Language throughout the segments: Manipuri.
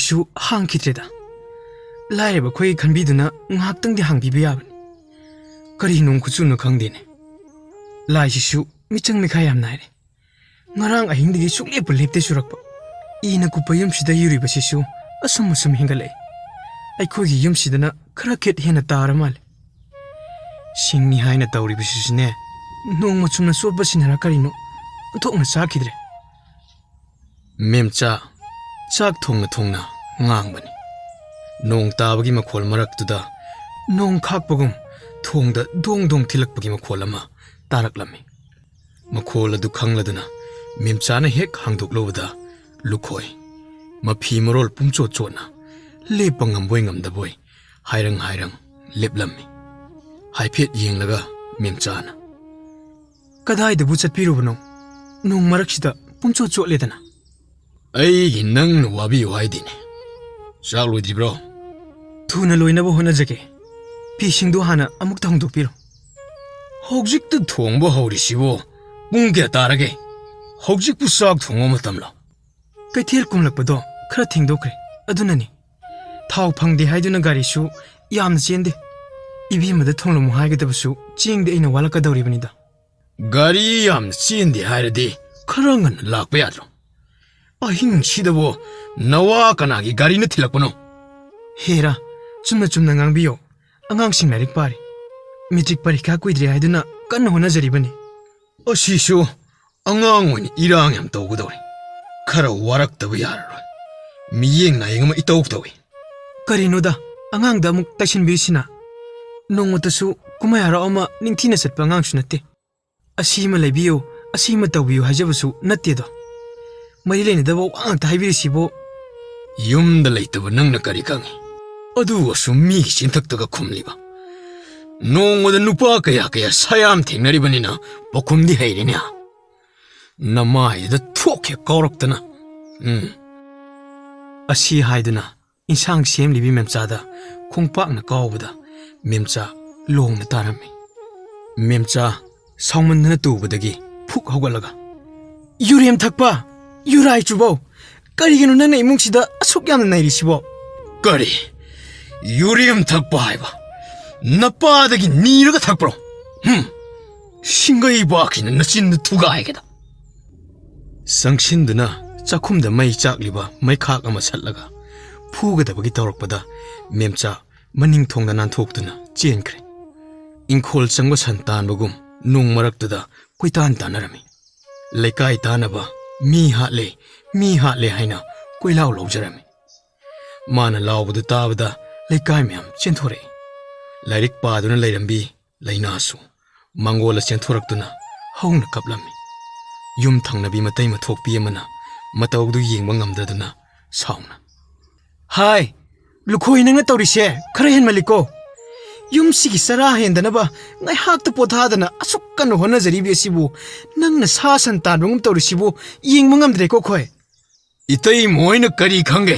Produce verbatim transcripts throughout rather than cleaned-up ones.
ꯁꯨ ꯍꯥꯡꯈꯤꯗ꯭ꯔꯦꯗ꯫ ꯂꯥꯏꯔꯕ ꯑꯩꯈꯣꯏꯒꯤ ꯈꯟꯕꯤꯗꯨꯅ ꯉꯥꯏꯍꯥꯛꯇꯪꯗꯤ ꯍꯥꯡꯕꯤꯕ ꯌꯥꯕꯅꯤ꯫ ꯀꯔꯤ ꯅꯣꯡ ꯈꯨꯆꯨꯅꯣ ꯈꯪꯗꯦꯅꯦ꯫ ꯂꯥꯏꯁꯤꯁꯨ ꯃꯤꯆꯪ ꯃꯤꯈꯥꯏ ꯌꯥꯝ ꯅꯥꯏꯔꯦ꯫ ꯉꯔꯥꯡ ꯑꯍꯤꯡꯗꯒꯤ ꯁꯨꯛꯂꯦꯞꯄꯨ ꯂꯦꯞꯇꯦ ꯆꯨꯔꯛꯄ꯫ ꯏꯅ ꯀꯨꯞꯄ ꯌꯨꯝꯁꯤꯗ ꯌꯨꯔꯤꯕꯁꯤꯁꯨ ꯑꯁꯨꯝ ꯑꯁꯨꯝ ꯍꯦꯟꯒꯠꯂꯛꯑꯦ꯫ ꯑꯩꯈꯣꯏꯒꯤ ꯌꯨꯝꯁꯤꯗꯅ ꯈꯔ ꯈꯦꯠ ꯍꯦꯟꯅ ꯇꯥꯔ ꯃꯥꯜꯂꯦ꯫ ꯁꯤꯡꯅꯤ ꯍꯥꯏꯅ ꯇꯧꯔꯤꯕꯁꯤꯁꯨꯅꯦ, ꯅꯣꯡꯃ ꯆꯨꯝꯅ ꯆꯣꯠꯄꯁꯤꯅꯔ ꯀꯔꯤꯅꯣ, ꯑꯣꯟꯊꯣꯛꯅ ꯆꯥꯛꯈꯤꯗ꯭ꯔꯦ꯫ ꯃꯦꯝꯆꯥ ꯆꯥꯛ ꯊꯣꯡꯅ ꯊꯣꯡꯅ ꯉꯥꯡꯕꯅꯤ꯫ ꯅꯣꯡ ꯇꯥꯕꯒꯤ ꯃꯈꯣꯜ ꯃꯔꯛꯇꯨꯗ ꯅꯣꯡ ꯈꯥꯛꯄꯒꯨꯝ ꯊꯣꯡꯗ ꯗꯣꯡ ꯗꯣꯡ ꯊꯤꯜꯂꯛꯄꯒꯤ ꯃꯈꯣꯜ ꯑꯃ ꯇꯥꯔꯛꯂꯝꯃꯤ꯫ ꯃꯈꯣꯜ ꯑꯗꯨ ꯈꯪꯂꯗꯨꯅ ꯃꯦꯝꯆꯥꯅ ꯍꯦꯛ ꯍꯥꯡꯗꯣꯛꯂꯨꯕꯗ ꯂꯨꯈꯣꯏ, ꯃꯐꯤ ꯃꯔꯣꯜ ꯄꯨꯝꯆꯣꯠ ꯆꯣꯠꯅ ꯂꯦꯞꯄ ꯉꯝꯕꯣꯏ ꯉꯝꯗꯕꯣꯏ ꯍꯥꯏꯔꯪ ꯍꯥꯏꯔꯪ ꯂꯦꯞꯂꯝꯃꯤ꯫ ꯍꯥꯏꯐꯦꯠ ꯌꯦꯡꯂꯒ ꯃꯦꯝꯆꯥꯅ, "ꯀꯗꯥꯏꯗꯕꯨ ꯆꯠꯄꯤꯔꯨꯕꯅꯣ? ꯅꯣꯡ ꯃꯔꯛꯁꯤꯗ ꯄꯨꯝꯆꯣꯠ ꯆꯣꯠꯂꯦꯗꯅ?" "ꯑꯩꯒꯤ ꯅꯪꯅ ꯋꯥꯕꯤꯌꯨ ꯍꯥꯏꯗꯤꯅꯦ꯫ ꯆꯥꯛ ꯂꯣꯏꯗ꯭ꯔꯤꯕ꯭ꯔꯣ?" "ꯊꯨꯅ ꯂꯣꯏꯅꯕ ꯍꯣꯠꯅꯖꯒꯦ꯫ ꯐꯤꯁꯤꯡꯗꯨ ꯍꯥꯟꯅ ꯑꯃꯨꯛꯇ ꯍꯣꯡꯗꯣꯛꯄꯤꯔꯣ꯫" "ꯍꯧꯖꯤꯛꯇ ꯊꯣꯡꯕ ꯍꯧꯔꯤꯁꯤꯕꯨ ꯄꯨꯡ ꯀꯌꯥ ꯇꯥꯔꯒꯦ? ꯍꯧꯖꯤꯛꯄꯨ ꯆꯥꯛ ꯊꯣꯡꯕ ꯃꯇꯝꯂꯣ?" "ꯀꯩꯊꯦꯜ ꯀꯨꯝꯂꯛꯄꯗꯣ ꯈꯔ ꯊꯦꯡꯗꯣꯛꯈ꯭ꯔꯦ, ꯑꯗꯨꯅꯅꯤ꯫ ꯊꯥꯎ ꯐꯪꯗꯦ ꯍꯥꯏꯗꯨꯅ ꯒꯥꯔꯤꯁꯨ ꯌꯥꯝꯅ ꯆꯦꯟꯗꯦ꯫ ꯏꯕꯦꯝꯃꯗ ꯊꯣꯡꯂꯝꯃꯨ ꯍꯥꯏꯒꯗꯕꯁꯨ ꯆꯦꯡꯗꯤ ꯑꯩꯅ ꯋꯥꯠꯂꯛꯀꯗꯧꯔꯤꯕꯅꯤꯗ꯫" "ꯒꯥꯔꯤ ꯌꯥꯝꯅ ꯆꯦꯟꯗꯦ ꯍꯥꯏꯔꯗꯤ ꯈꯔ ꯉꯟꯅ ꯂꯥꯛꯄ ꯌꯥꯗ꯭ꯔꯣ? ꯑꯍꯤꯡꯁꯤꯗꯕꯨ ꯅꯋꯥ ꯀꯅꯥꯒꯤ ꯒꯥꯔꯤꯅ ꯊꯤꯜꯂꯛꯄꯅꯣ?" "ꯍꯦꯔꯥ, ꯆꯨꯝꯅ ꯆꯨꯝꯅ ꯉꯥꯡꯕꯤꯌꯣ꯫ ꯑꯉꯥꯡꯁꯤꯡ ꯂꯥꯏꯔꯤꯛ ꯄꯥꯔꯤ꯫ ꯃꯦꯇ꯭ꯔꯤꯛ ꯄꯔꯤꯈꯥ ꯀꯨꯏꯗ꯭ꯔꯦ ꯍꯥꯏꯗꯨꯅ ꯀꯟꯅ ꯍꯣꯠꯅꯖꯔꯤꯕꯅꯤ꯫" "ꯑꯁꯤꯁꯨ ꯑꯉꯥꯡ ꯑꯣꯏꯅ ꯏꯔꯥꯡ ꯌꯥꯝ ꯇꯧꯒꯗꯧꯔꯦ꯫ ꯈꯔ ꯋꯥꯔꯛꯇꯕ ꯌꯥꯔꯔꯣꯏ꯫ ꯃꯤꯌꯦꯡ ꯅꯥꯌꯦꯡ ꯑꯃ ꯏꯇꯧ ꯇꯧꯏ꯫" "ꯀꯔꯤꯅꯣꯗ, ꯑꯉꯥꯡꯗ ꯑꯃꯨꯛ ꯇꯥꯏꯁꯤꯟꯕꯤꯔꯤꯁꯤꯅ? ꯅꯣꯡꯃꯇꯁꯨ ꯀꯨꯝꯍꯩ ꯍꯔꯥꯎ ꯑꯃ ꯅꯤꯡꯊꯤꯅ ꯆꯠꯄ ꯑꯉꯥꯡꯁꯨ ꯅꯠꯇꯦ꯫ ꯑꯁꯤ ꯑꯃ ꯂꯩꯕꯤꯌꯨ, ꯑꯁꯤ ꯑꯃ ꯇꯧꯕꯤꯌꯨ ꯍꯥꯏꯖꯕꯁꯨ ꯅꯠꯇꯦꯗꯣ꯫ ꯃꯔꯤ ꯂꯩꯅꯗꯕ ꯋꯥ ꯉꯥꯛꯇ ꯍꯥꯏꯕꯤꯔꯤꯁꯤꯕꯨ?" "ꯌꯨꯝꯗ ꯂꯩꯇꯕ ꯅꯪꯅ ꯀꯔꯤ ꯈꯪꯉꯤ? ꯑꯗꯨꯕꯨ ꯑꯁꯨꯝ ꯃꯤꯒꯤ ꯆꯤꯟꯊꯛꯇꯒ ꯈꯨꯝꯂꯤꯕ꯫ ꯅꯣꯡꯃꯗ ꯅꯨꯄꯥ ꯀꯌꯥ ꯀꯌꯥ ꯁꯌꯥꯝ ꯊꯦꯡꯅꯔꯤꯕꯅꯤꯅ ꯄꯥꯎꯈꯨꯝꯗꯤ ꯍꯩꯔꯦꯅꯦ꯫ ꯅꯃꯥꯏꯗ ꯊꯣꯛꯀꯦ ꯀꯥꯎꯔꯛꯇꯅ꯫ ꯎꯝ꯫" ꯑꯁꯤ ꯍꯥꯏꯗꯨꯅ ꯏꯟꯁꯥꯡ ꯁꯦꯝꯂꯤꯕꯤ ꯃꯦꯝꯆꯥꯗ ꯈꯣꯡꯄꯥꯛꯅ ꯀꯥꯎꯕꯗ ꯃꯦꯝꯆꯥ ꯂꯣꯡꯅ ꯇꯥꯔꯝꯃꯤ꯫ ꯃꯦꯝꯆꯥ ꯁꯥꯎꯃꯟꯗꯅ ꯇꯨꯕꯗꯒꯤ ꯐꯨꯛ ꯍꯧꯒꯠꯂꯒ, "ꯌꯨꯔꯦꯝ ꯊꯛꯄ, ꯌꯨꯔꯥꯏ ꯆꯨꯕꯧ, ꯀꯔꯤꯒꯤꯅꯣ ꯅꯪꯅ ꯏꯃꯨꯡꯁꯤꯗ ꯑꯁꯨꯛ ꯌꯥꯝꯅ ꯅꯩꯔꯤꯁꯤꯕꯣ? ꯀꯔꯤ? ꯌꯨꯔꯦꯝ ꯊꯛꯄ ꯍꯥꯏꯕ? ꯅꯄꯥꯗꯒꯤ ꯅꯤꯔꯒ ꯊꯛꯄ꯭ꯔꯣ? ꯍꯨꯝ! ꯁꯤꯡꯒꯩꯕꯥꯛꯁꯤꯅ ꯅꯆꯤꯟꯗꯨ ꯊꯨꯒꯥꯏꯒꯦꯗ꯫ ꯆꯪꯁꯤꯟꯗꯨꯅ ꯆꯥꯛꯈꯨꯝꯗ ꯃꯩ ꯆꯥꯛꯂꯤꯕ ꯃꯩꯈꯥꯛ ꯑꯃ ꯁꯠꯂꯒ ꯐꯨꯒꯗꯕꯒꯤ ꯇꯧꯔꯛꯄꯗ ꯃꯦꯝꯆꯥ ꯃꯅꯤꯡ ꯊꯣꯡꯗ ꯅꯥꯟꯊꯣꯛꯇꯨꯅ ꯆꯦꯟꯈ꯭ꯔꯦ꯫ ꯏꯪꯈꯣꯜ ꯆꯪꯕ ꯁꯟ ꯇꯥꯟꯕꯒꯨꯝ ꯅꯣꯡ ꯃꯔꯛꯇꯨꯗ ꯀꯣꯏꯇꯥꯟ ꯇꯥꯟꯅꯔꯝꯃꯤ꯫ ꯂꯩꯀꯥꯏ ꯇꯥꯟꯅꯕ ꯃꯤ ꯍꯥꯠꯂꯦ, ꯃꯤ ꯍꯥꯠꯂꯦ ꯍꯥꯏꯅ ꯀꯣꯏꯂꯥꯎ ꯂꯥꯎꯖꯔꯝꯃꯤ꯫ ꯃꯥꯅ ꯂꯥꯎꯕꯗꯨ ꯇꯥꯕꯗ ꯂꯩꯀꯥꯏ ꯃꯌꯥꯝ ꯆꯦꯟꯊꯣꯔꯛꯏ꯫ ꯂꯥꯏꯔꯤꯛ ꯄꯥꯗꯨꯅ ꯂꯩꯔꯝꯕꯤ ꯂꯩꯅꯥꯁꯨ ꯃꯥꯡꯒꯣꯜꯗ ꯆꯦꯟꯊꯣꯔꯛꯇꯨꯅ ꯍꯧꯅ ꯀꯞꯂꯝꯃꯤ꯫ ꯌꯨꯝ ꯊꯪꯅꯕꯤ ꯃꯇꯩ ꯃꯊꯣꯛꯄꯤ ꯑꯃꯅ ꯃꯇꯧꯗꯨ ꯌꯦꯡꯕ ꯉꯝꯗꯗꯨꯅ ꯁꯥꯎꯅ, "ꯍꯥꯏ, ꯂꯨꯈꯣꯏ, ꯅꯪꯅ ꯇꯧꯔꯤꯁꯦ ꯈꯔ ꯍꯦꯟꯃꯜꯂꯤꯀꯣ꯫ ꯌꯨꯝꯁꯤꯒꯤ ꯆꯔꯥ ꯍꯦꯟꯗꯅꯕ ꯉꯥꯏꯍꯥꯛꯇ ꯄꯣꯊꯥꯗꯅ ꯑꯁꯨꯛ ꯀꯟꯅ ꯍꯣꯠꯅꯖꯔꯤꯕꯤ ꯑꯁꯤꯕꯨ ꯅꯪꯅ ꯁꯥ ꯁꯟ ꯇꯥꯟꯕꯒꯨꯝ ꯇꯧꯔꯤꯁꯤꯕꯨ ꯌꯦꯡꯕ ꯉꯝꯗ꯭ꯔꯦꯀꯣ ꯈꯣꯏ꯫" "ꯏꯇꯩꯃ ꯍꯣꯏꯅ ꯀꯔꯤ ꯈꯪꯒꯦ?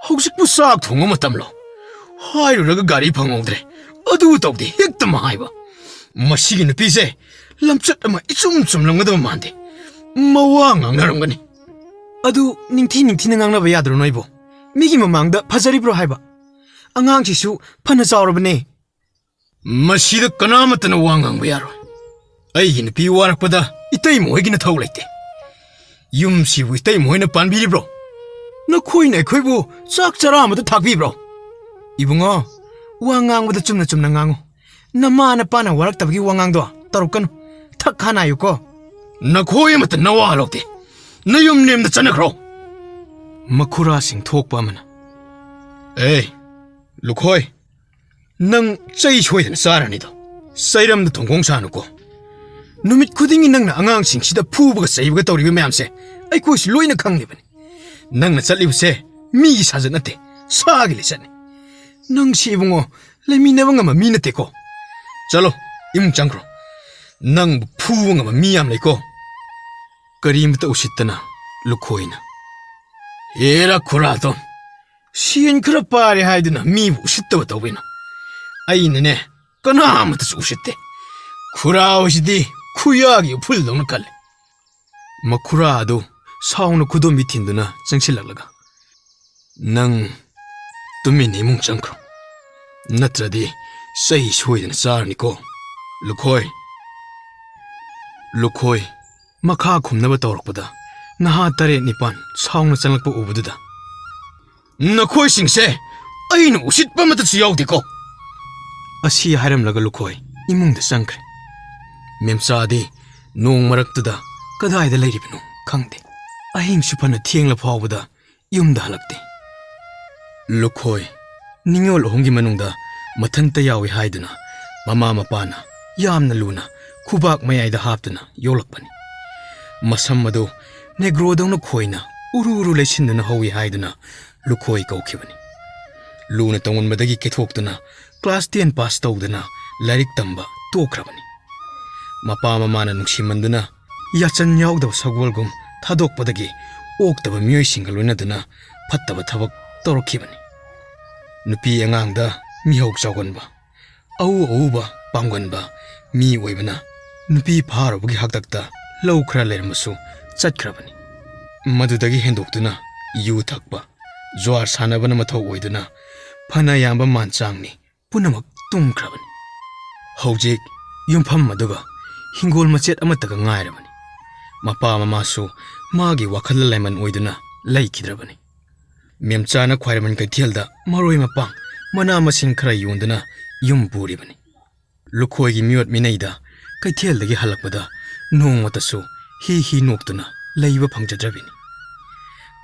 ꯍꯧꯖꯤꯛꯄꯨ ꯆꯥꯛ ꯊꯣꯡꯕ ꯃꯇꯝꯂꯣ? ꯍꯥꯏꯔꯨꯔꯒ ꯒꯥꯔꯤ ꯐꯪꯍꯧꯗ꯭ꯔꯦ, ꯑꯗꯨ ꯇꯧꯗꯦ ꯍꯦꯛꯇ ꯍꯥꯏꯕ꯫ ꯃꯁꯤꯒꯤ ꯅꯨꯄꯤꯁꯦ ꯂꯝꯆꯠ ꯑꯃ ꯏꯆꯨꯝ ꯆꯨꯝꯂꯝꯒꯗꯕ ꯃꯥꯟꯗꯦ꯫ ꯃꯋꯥ ꯉꯥꯡꯅꯔꯝꯒꯅꯤ꯫" "ꯑꯗꯨ ꯅꯤꯡꯊꯤ ꯅꯤꯡꯊꯤꯅ ꯉꯥꯡꯅꯕ ꯌꯥꯗ꯭ꯔꯣ ꯅꯣꯏꯕꯣ? ꯃꯤꯒꯤ ꯃꯃꯥꯡꯗ ꯐꯖꯔꯤꯕ꯭ꯔꯣ ꯍꯥꯏꯕ? ꯑꯉꯥꯡꯁꯤꯁꯨ ꯐꯅ ꯆꯥꯎꯔꯕꯅꯦ꯫" "ꯃꯁꯤꯗ ꯀꯅꯥꯃꯠꯇꯅ ꯋꯥ ꯉꯥꯡꯕ ꯌꯥꯔꯣꯏ꯫ ꯑꯩꯒꯤ ꯅꯨꯄꯤ ꯋꯥꯔꯛꯄꯗ ꯏꯇꯩꯃ ꯍꯣꯏꯒꯤ ꯅꯊꯧ ꯂꯩꯇꯦ꯫ ꯌꯨꯝꯁꯤꯕꯨ ꯏꯇꯩꯃ ꯍꯣꯏꯅ ꯄꯥꯟꯕꯤꯔꯤꯕ꯭ꯔꯣ? ꯅꯈꯣꯏꯅ ꯑꯩꯈꯣꯏꯕꯨ ꯆꯥꯛ ꯆꯔꯥ ꯑꯃꯗ ꯊꯥꯛꯄꯤꯕ꯭ꯔꯣ?" "ꯏꯕꯨꯡꯉꯣ, ꯋꯥ ꯉꯥꯡꯕꯗ ꯆꯨꯝꯅ ꯆꯨꯝꯅ ꯉꯥꯡꯉꯨ꯫ ꯅꯃꯥ ꯅꯄꯥꯅ ꯋꯥꯔꯛꯇꯕꯒꯤ ꯋꯥꯉꯥꯡꯗꯣ ꯇꯧꯔꯛꯀꯅꯨ꯫ ꯊꯛ ꯈꯥ ꯅꯥꯏꯌꯨꯀꯣ꯫" "ꯅꯈꯣꯏ ꯑꯃꯠꯇ ꯅꯋꯥ ꯂꯧꯗꯦ꯫ ꯅꯌꯨꯝ ꯅꯦꯝꯗ ꯆꯠꯅꯈ꯭ꯔꯣ꯫" ꯃꯈꯨꯔꯥꯁꯤꯡ ꯊꯣꯛꯄ ꯑꯃꯅ, "ꯑꯦ, ꯂꯨꯈꯣꯏ, ꯅꯪ ꯆꯩ ꯁꯣꯏꯗꯅ ꯆꯥꯔꯅꯤꯗꯣ꯫ ꯆꯩꯔꯝꯗ ꯊꯣꯡꯈꯣꯡ ꯁꯥꯅꯨꯀꯣ꯫ ꯅꯨꯃꯤꯠ ꯈꯨꯗꯤꯡꯒꯤ ꯅꯪꯅ ꯑꯉꯥꯡꯁꯤꯡꯁꯤꯗ ꯐꯨꯕꯒ ꯆꯩꯕꯒ ꯇꯧꯔꯤꯕ ꯃꯌꯥꯝꯁꯦ ꯑꯩꯈꯣꯏꯁꯨ ꯂꯣꯏꯅ ꯈꯪꯂꯤꯕꯅꯤ꯫ ꯅꯪꯅ ꯆꯠꯂꯤꯕꯁꯦ ꯃꯤꯒꯤ ꯁꯥꯖꯠ ꯅꯠꯇꯦ, ꯁꯥꯒꯤ ꯂꯤꯆꯠꯅꯤ꯫ ꯅꯪꯁꯤ ꯏꯕꯨꯡꯉꯣ, ꯂꯩꯃꯤꯟꯅꯕ ꯉꯝꯕ ꯃꯤ ꯅꯠꯇꯦꯀꯣ꯫ ꯆꯠꯂꯣ, ꯏꯃꯨꯡ ꯆꯪꯈ꯭ꯔꯣ꯫ ꯅꯪꯕꯨ ꯐꯨꯕ ꯉꯝꯕ ꯃꯤ ꯌꯥꯝ ꯂꯩꯀꯣ꯫" ꯀꯔꯤꯃꯇ ꯎꯁꯤꯠꯇꯅ ꯂꯨꯈꯣꯏꯅ, "ꯍꯦꯔꯥ ꯈꯨꯔꯥꯗꯣ, ꯁꯦꯟ ꯈꯔ ꯄꯥꯏꯔꯦ ꯍꯥꯏꯗꯨꯅ ꯃꯤꯕꯨ ꯎꯁꯤꯠꯇꯕ ꯇꯧꯕꯤꯅꯣ? ꯑꯩꯅꯅꯦ, ꯀꯅꯥꯃꯠꯇꯁꯨ ꯎꯁꯤꯠꯇꯦ꯫ ꯈꯨꯔꯥ ꯍꯣꯏꯁꯤꯗꯤ ꯈꯨꯌꯥꯒꯤ ꯎꯐꯨꯜꯗꯧꯅ ꯀꯜꯂꯤ꯫" ꯃꯈꯨꯔꯥ ꯑꯗꯨ ꯁꯥꯎꯅ ꯈꯨꯗꯣꯝꯕꯤ ꯊꯤꯟꯗꯨꯅ ꯆꯪꯁꯤꯜꯂꯛꯂꯒ, "ꯅꯪ ꯇꯨꯃꯤꯟꯅ ꯏꯃꯨꯡ ꯆꯪꯈ꯭ꯔꯣ, ꯅꯠꯇ꯭ꯔꯗꯤ ꯆꯩ ꯁꯣꯏꯗꯅ ꯆꯥꯔꯅꯤꯀꯣ, ꯂꯨꯈꯣꯏ꯫" ꯂꯨꯈꯣꯏ ꯃꯈꯥ ꯈꯨꯝꯅꯕ ꯇꯧꯔꯛꯄꯗ ꯅꯍꯥ ꯇꯔꯦꯠ ꯅꯤꯄꯥꯟ ꯁꯥꯎꯅ ꯆꯪꯂꯛꯄ ꯎꯕꯗꯨꯗ, "ꯅꯈꯣꯏꯁꯤꯡꯁꯦ ꯑꯩꯅ ꯎꯁꯤꯠꯄ ꯑꯃꯠꯇꯁꯨ ꯌꯥꯎꯗꯦꯀꯣ!" ꯑꯁꯤ ꯍꯥꯏꯔꯝꯂꯒ ꯂꯨꯈꯣꯏ ꯏꯃꯨꯡꯗ ꯆꯪꯈ꯭ꯔꯦ꯫ ꯃꯦꯝꯆꯥꯗꯤ ꯅꯣꯡ ꯃꯔꯛꯇꯨꯗ ꯀꯗꯥꯏꯗ ꯂꯩꯔꯤꯕꯅꯣ ꯈꯪꯗꯦ꯫ ꯑꯍꯤꯡꯁꯨ ꯐꯅ ꯊꯦꯡꯂ ꯐꯥꯎꯕꯗ ꯌꯨꯝꯗ ꯍꯜꯂꯛꯇꯦ꯫ ꯂꯨꯈꯣꯏ ꯅꯤꯉꯣꯜ ꯑꯍꯨꯝꯒꯤ ꯃꯅꯨꯡꯗ ꯃꯊꯟꯇ ꯌꯥꯎꯏ ꯍꯥꯏꯗꯨꯅ ꯃꯃꯥ ꯃꯄꯥꯅ ꯌꯥꯝꯅ ꯂꯨꯅ ꯈꯨꯕꯥꯛ ꯃꯌꯥꯏꯗ ꯍꯥꯞꯇꯨꯅ ꯌꯣꯛꯂꯛꯄꯅꯤ꯫ ꯃꯁꯝ ꯑꯗꯨ ꯅꯦꯒ꯭ꯔꯣꯗꯧꯅ ꯈꯣꯏꯅ ꯎꯔꯨ ꯎꯔꯨ ꯂꯩꯁꯤꯟꯗꯨꯅ ꯍꯧꯏ ꯍꯥꯏꯗꯨꯅ ꯂꯨꯈꯣꯏ ꯀꯧꯈꯤꯕꯅꯤ꯫ ꯂꯨꯅ ꯇꯧꯃꯟꯕꯗꯒꯤ ꯀꯦꯊꯣꯛꯇꯨꯅ ꯀ꯭ꯂꯥꯁ ꯇꯦꯟ ꯄꯥꯁ ꯇꯧꯗꯅ ꯂꯥꯏꯔꯤꯛ ꯇꯝꯕ ꯇꯣꯛꯈ꯭ꯔꯕꯅꯤ꯫ ꯃꯄꯥ ꯃꯃꯥꯅ ꯅꯨꯡꯁꯤꯃꯟꯗꯨꯅ ꯌꯥꯆꯟ ꯌꯥꯎꯗꯕ ꯁꯒꯣꯜꯒꯨꯝ ꯊꯥꯗꯣꯛꯄꯗꯒꯤ ꯑꯣꯛꯇꯕ ꯃꯤꯑꯣꯏꯁꯤꯡꯒ ꯂꯣꯏꯅꯗꯨꯅ ꯐꯠꯇꯕ ꯊꯕꯛ ꯇꯧꯔꯛꯈꯤꯕꯅꯤ꯫ ꯅꯨꯄꯤ ꯑꯉꯥꯡꯗ ꯃꯤꯍꯧ ꯆꯥꯎꯒꯟꯕ, ꯑꯎ ꯑꯎꯕ ꯄꯥꯝꯒꯟꯕ ꯃꯤ ꯑꯣꯏꯕꯅ ꯅꯨꯄꯤ ꯐꯥꯔꯨꯕꯒꯤ ꯍꯥꯛꯇꯛꯇ ꯂꯧ ꯈꯔ ꯂꯩꯔꯝꯕꯁꯨ ꯆꯠꯈ꯭ꯔꯕꯅꯤ꯫ ꯃꯗꯨꯗꯒꯤ ꯍꯦꯟꯗꯣꯛꯇꯨꯅ ꯌꯨ ꯊꯛꯄ, ꯖ꯭ꯋꯥꯔ ꯁꯥꯟꯅꯕꯅ ꯃꯊꯧ ꯑꯣꯏꯗꯨꯅ ꯐꯅ ꯌꯥꯝꯕ ꯃꯥꯟ ꯆꯥꯡꯅꯤ ꯄꯨꯝꯅꯃꯛ ꯇꯨꯝꯈ꯭ꯔꯕꯅꯤ꯫ ꯍꯧꯖꯤꯛ ꯌꯨꯝꯐꯝ ꯑꯗꯨꯒ ꯍꯤꯡꯒꯣꯜ ꯃꯆꯦꯠ ꯑꯃꯠꯇꯒ ꯉꯥꯏꯔꯕꯅꯤ꯫ ꯃꯄꯥ ꯃꯃꯥꯁꯨ ꯃꯥꯒꯤ ꯋꯥꯈꯜꯗ ꯂꯥꯏꯃꯟ ꯑꯣꯏꯗꯨꯅ ꯂꯩꯈꯤꯗ꯭ꯔꯕꯅꯤ꯫ ꯃꯦꯝꯆꯥꯅ ꯈ꯭ꯋꯥꯏꯔꯝꯕꯟ ꯀꯩꯊꯦꯜꯗ ꯃꯔꯣꯏ ꯃꯄꯥꯡ, ꯃꯅꯥ ꯃꯁꯤꯡ ꯈꯔ ꯌꯣꯟꯗꯨꯅ ꯌꯨꯝ ꯄꯨꯔꯤꯕꯅꯤ꯫ ꯂꯨꯈꯣꯏꯒꯤ ꯃꯤꯑꯣꯠ ꯃꯤꯅꯩꯗ ꯀꯩꯊꯦꯜꯗꯒꯤ ꯍꯜꯂꯛꯄꯗ ꯅꯣꯡꯃꯇꯁꯨ ꯍꯤ ꯍꯤ ꯅꯣꯛꯇꯨꯅ ꯂꯩꯕ ꯐꯪꯖꯗ꯭ꯔꯕꯤꯅꯤ꯫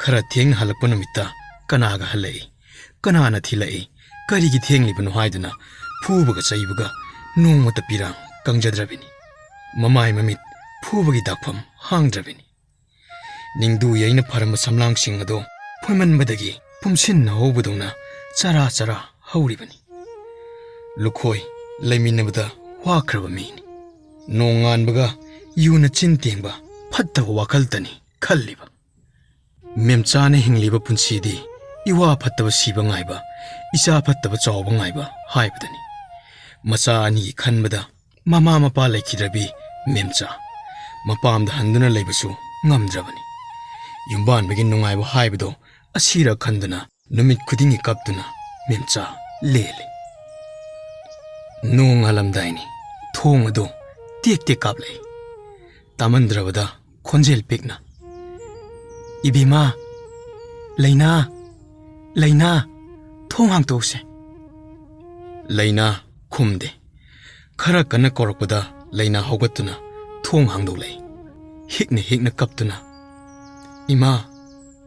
ꯈꯔ ꯊꯦꯡꯅ ꯍꯜꯂꯛꯄ ꯅꯨꯃꯤꯠꯇ ꯀꯅꯥꯒ ꯍꯜꯂꯛꯏ, ꯀꯅꯥꯅ ꯊꯤꯜꯂꯛꯏ, ꯀꯔꯤꯒꯤ ꯊꯦꯡꯂꯤꯕꯅꯣ ꯍꯥꯏꯗꯨꯅ ꯐꯨꯕꯒ ꯆꯩꯕꯒ ꯅꯣꯡꯃꯇ ꯄꯤꯔꯥꯡ ꯀꯪꯖꯗ꯭ꯔꯕꯤꯅꯤ꯫ ꯃꯃꯥꯏ ꯃꯃꯤꯠ ꯐꯨꯕꯒꯤ ꯗꯥꯛꯐꯝ ꯍꯥꯡꯗ꯭ꯔꯕꯤꯅꯤ꯫ ꯅꯤꯡꯗꯨ ꯌꯩꯅ ꯐꯔꯝꯕ ꯁꯝꯂꯥꯡꯁꯤꯡ ꯑꯗꯣ ꯐꯣꯏꯃꯟꯕꯗꯒꯤ ꯄꯨꯝꯁꯤꯟꯅ ꯍꯧꯕꯗꯧꯅ ꯆꯔꯥ ꯆꯔꯥ ꯍꯧꯔꯤꯕꯅꯤ꯫ ꯂꯨꯈꯣꯏ ꯂꯩꯃꯤꯟꯅꯕꯗ ꯋꯥꯈ꯭ꯔꯕ ꯃꯤꯅꯤ꯫ ꯅꯣꯡꯉꯥꯟꯕꯒ ꯌꯨꯅ ꯆꯤꯟ ꯇꯦꯡꯕ ꯐꯠꯇꯕ ꯋꯥꯈꯜꯇꯅꯤ ꯈꯜꯂꯤꯕ꯫ ꯃꯦꯝꯆꯥꯅ ꯍꯤꯡꯂꯤꯕ ꯄꯨꯟꯁꯤꯗꯤ ꯏꯋꯥ ꯐꯠꯇꯕ ꯁꯤꯕ ꯉꯥꯏꯕ, ꯏꯆꯥ ꯐꯠꯇꯕ ꯆꯥꯎꯕ ꯉꯥꯏꯕ ꯍꯥꯏꯕꯗꯨꯅꯤ꯫ ꯃꯆꯥ ꯑꯅꯤꯒꯤ ꯈꯟꯕꯗ ꯃꯃꯥ ꯃꯄꯥ ꯂꯩꯈꯤꯗ꯭ꯔꯕꯤ ꯃꯦꯝꯆꯥ ꯃꯄꯥꯝꯗ ꯍꯟꯗꯨꯅ ꯂꯩꯕꯁꯨ ꯉꯝꯗ꯭ꯔꯕꯅꯤ꯫ ꯌꯨꯝꯕꯥꯟꯕꯒꯤ ꯅꯨꯡꯉꯥꯏꯕ ꯍꯥꯏꯕꯗꯣ ꯑꯁꯤꯔ ꯈꯟꯗꯨꯅ ꯅꯨꯃꯤꯠ ꯈꯨꯗꯤꯡꯒꯤ ꯀꯞꯇꯨꯅ ꯃꯦꯝꯆꯥ ꯂꯦꯜꯂꯤ꯫ ꯅꯣꯡ ꯉꯥꯜꯂꯝꯗꯥꯏꯅꯤ꯫ ꯊꯣꯡ ꯑꯗꯨ ꯇꯦꯛ ꯇꯦꯛ ꯀꯥꯞꯂꯛꯏ꯫ ꯇꯥꯃꯟꯗ꯭ꯔꯕꯗ ꯈꯣꯟꯖꯦꯜ ꯄꯤꯛꯅ, "ꯏꯕꯦꯝꯃ, ꯂꯩꯅꯥ, ꯂꯩꯅꯥ, ꯊꯣꯡ ꯍꯥꯡꯇꯣꯛꯎꯁꯦ꯫" ꯂꯩꯅꯥ ꯈꯨꯝꯗꯦ꯫ ꯈꯔ ꯀꯟꯅ ꯀꯧꯔꯛꯄꯗ ꯂꯩꯅꯥ ꯍꯧꯒꯠꯇꯨꯅ ꯊꯣꯡ ꯍꯥꯡꯗꯣꯛꯂꯛꯏ꯫ ꯍꯤꯛꯅ ꯍꯤꯛꯅ ꯀꯞꯇꯨꯅ, "ꯏꯃꯥ,